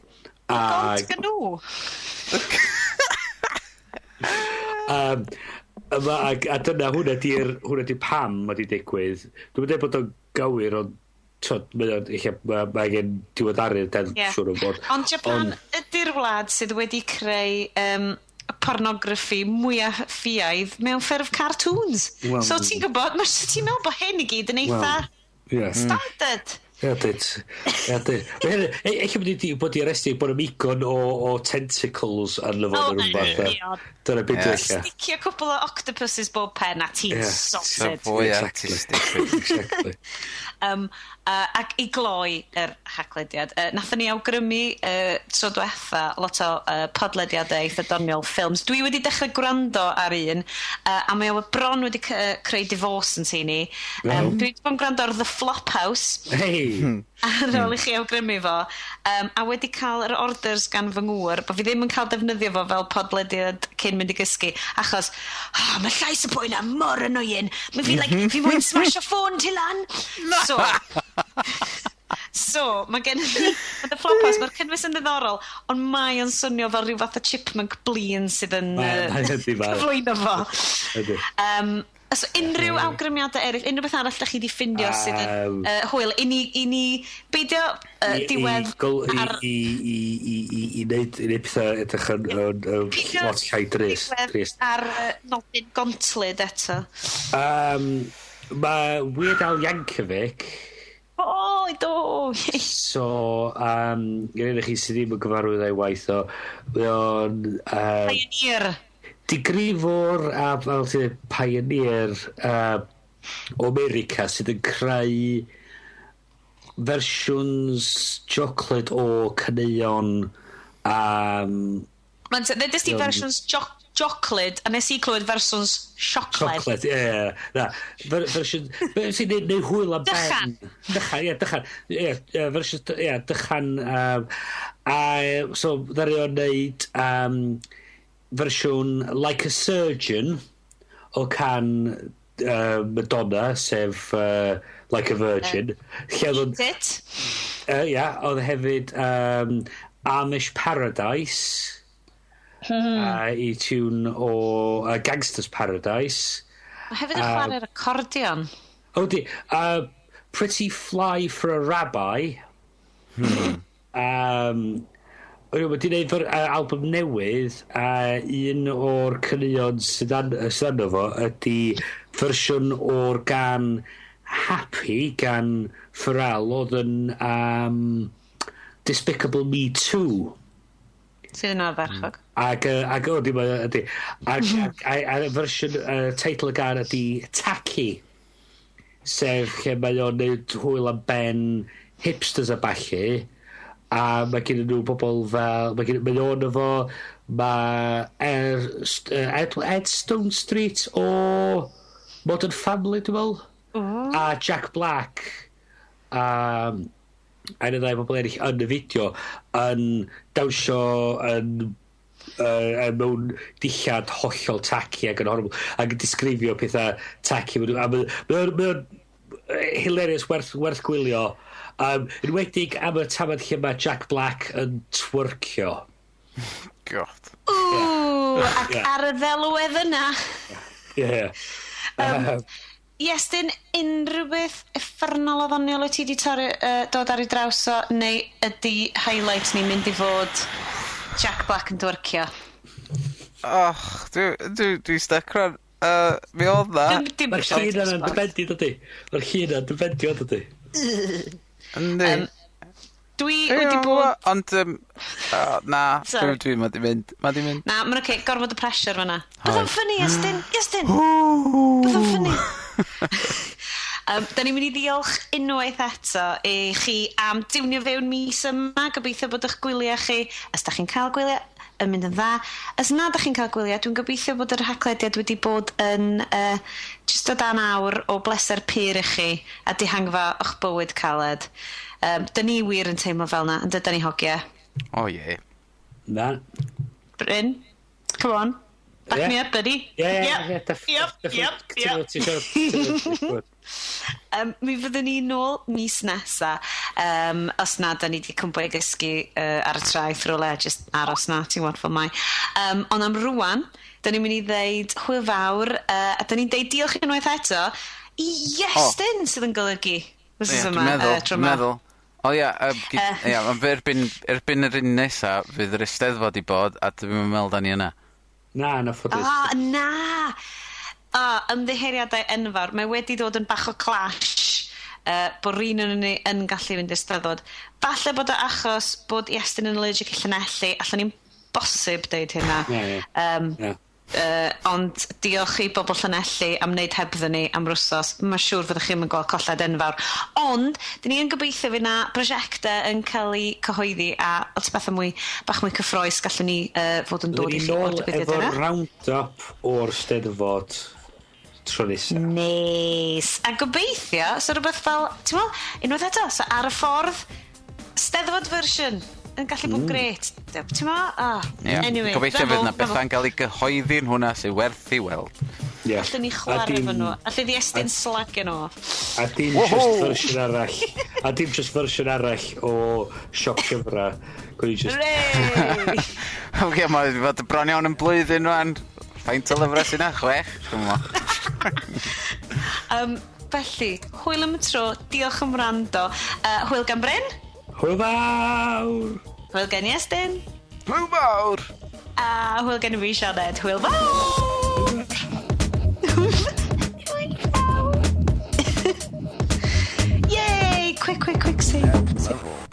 Gont Ag, gynw. a dyna hwnna di pam mae di digwydd. Dwi'n dweud bod o'n gywir, ond t'od, mae o'n, ella, mae gen diweddaru'r deddf siŵr o fod. Ond Japan ydy'r wlad sydd wedi creu pornograffi mwyaf ffiaidd mewn ffurf cartoons. Wel- So ti'n gwybod, mae ti'n meddwl bod hyn i gyd yn eitha Ie. standard. Ie, dyd. Ie, dyd. Ella bod i arestio bod y migon o tentacles arno fo O, neu rhywbeth. ie. Dyna beth Ie. ella. Sticio cwpl o octopuses bob pen a ti'n So sorted. fwy Exactly. artistic. Exactly. Ac i gloi yr haglediad, nathon ni awgrymu tro diwetha lot o podlediadau eitha doniol ffilms. Dwi wedi dechrau gwrando ar un, a mae o bron wedi creu divorce yn tŷ ni. Iawn. Dwi wedi bod yn gwrando ar The Flophouse Hei! ar ôl i chi awgrymu fo, a wedi cael yr orders gan fy ngŵr bod fi ddim yn cael defnyddio fo fel podlediad cyn mynd i gysgu, achos oh, mae llais y boi 'na mor annoying. Mae fi, like, fi moyn smash o ffôn ti lan. So, mae gen i... Mae The Flophouse, mae'r cynnwys yn ddiddorol, ond mae o'n swnio fel rhyw fath o chipmunk blin sydd yn Ydy, cyflwyno fo. Ydy. So unrhyw awgrymiadau eraill, unrhyw beth arall da chi 'di ffindio sydd yn hwyl, i ni beidio diwedd ar I wneud pethau edrych yn Peidio lot llai drist. diwedd Drist. ar nodyn gontlyd eto. Mae Weird Al Yankovic, O, do! So, i un chi sydd ddim yn gyfarwydd â'i waith o, mae o'n Pioneer. digrifwr a fel ti'n dweud, pioneer o America sydd yn creu fersiwns chocolate o caneuon Mae'n ddedest ti fersiwns joclid, a nes i clywed fersiwns siocled. Chocolate, ie, ie, na. Fersiwn, sy'n neud hwyl am ben. Dychan. Dychan, ie, dychan. Ie, ie, fersiwn, ie, dychan. A, so, ddari o'n neud fersiwn Like a Surgeon o can Madonna, sef Like a Virgin. Lle oedd o'n It? Ia, oedd hefyd Amish Paradise. I tune o Gangster's Paradise. Mae hefyd yn chwarae'r accordion. O, di. Pretty Fly for a Rabbi. O'n i wedi gwneud album newydd a un o'r caneuon sydd arno fo ydy fersiwn o'r gan Happy gan Pharrell oedd yn Despicable Me 2. Sydd yn ardderchog. Ac o, di, ydy. Ac a fersiwn, teitl y gan ydy Tacky. Sef lle mae o'n neud hwyl am ben hipsters a ballu. A mae gen nhw bobl fel... Mae o'n efo... Mae Ed Stonestreet o Modern Family, dwi'n meddwl. A Jack Black. A un o ddau bobl eraill yn y fideo yn dawnsio yn Mewn dillad hollol tacky ac yn horrible ac yn disgrifio pethau tacky. A mae o'n hilarious, werth gwylio, enwedig am y tamad lle mae Jack Black yn twercio. God. Ww, ac ar y ddelwedd yna. Iestyn, unrhyw beth uffernol o ddoniol wyt ti wedi torri, dod ar ei draws o, neu ydy highlight ni'n mynd i fod Jack Black yn dwercio? Och, dwi stuck rwan. Mi oedd na. Dim Mae'r llun yna'n dyfendi, dydy? Mae'r llun yna'n dyfendi, o, dydy? Yndi. Dwi wedi bod. Ond, na, Sorry. dwi, ma di mynd. Ma di mynd. Na, mae'n oce, gorfod y pressure fyna. Bydd o'n Oes. ffynnu, Iestyn, Iestyn! Bydd o'n ffynnu. Da ni'n mynd i ddiolch unwaith eto i chi am diwnio fewn mis yma. Gobeithio bod eich gwyliau chi, os da chi'n cael gwyliau, yn mynd yn dda. Os na da chi'n cael gwyliau, dwi'n gobeithio bod yr Haclediad wedi bod yn just o dan awr o bleser pur i chi a dihangfa o'ch bywyd caled. Da ni wir yn teimlo fel na, yn dydan ni, hogia? O ie. Na. Bryn, come on. Back me up, buddy. Ie, Yep. Ti'n siarad. Mi fyddwn ni nôl mis nesa. Os na, da ni wedi cwmpo i gysgu ar y traeth rhywle, just aros na, ti'n gwybod fel mai. Ond am rwan, da ni'n mynd i ddeud hwyl fawr, a da ni'n deud diolch unwaith eto i Iestyn oh, sydd yn golygu wythnos Ie, yma. dwi'n meddwl, tro dwi'n yma. meddwl. O ia, ia, ond erbyn yr un nesa, fydd yr Eisteddfod i bod, a dwi'n meddwl da ni yna. Na, ffodus. Ah, na! Ah, ymddiheuriadau enfawr. Mae wedi dod yn bach o clash bod rhan o'n ni yn gallu fynd i'r Steddfod. Falle bod o achos bod Iestyn yn allergic i Llanelli. Allan ni'n bosib deud hynna. Ie. Ond diolch i bobl Llanelli am wneud hebddyn ni am wsos. Mae'n siŵr fyddwch chi'n gweld colled enfawr. Ond, dyn ni yn gobeithio fydd na prosiectau yn cael eu cyhoeddi a lot o bethau mwy, bach mwy cyffrous gallwn ni fod yn dod Byddwn i ni chi o'r nôl digwyddiad efo yna. round-up o'r Steddfod tro nesa. Neis. A gobeithio, so rhywbeth fel, ti'n meddwl, unwaith eto, so ar y ffordd, Steddfod version yn gallu bod grêt. Ti'n meddwl? Ah, anyway. Gobeithio na fydd fo, na na fo. bethau'n cael ei gyhoeddi yn hwnna sy'n werth i weld. Allwn ni chwarae efo nhw. Allwn ni estyn slagio nhw off. A dim just fersiwn arall. A dim just fersiwn arall o siop llyfrau. Gwni just. Hooray! Oce, mae wedi bod bron iawn yn blwyddyn rwan. Faint o lyfrau sy'n na? 6? Dwi'm yn gwbo. Felly, hwyl am y tro, diolch am wrando. Hwyl gan Bryn, Hwyl fawr! Hwyl gan Iestyn, Hwyl fawr! A hwyl gan fi, Sioned. Hwyl fawr! Hwyl fawr! Yay! Quick, quick, quick, save.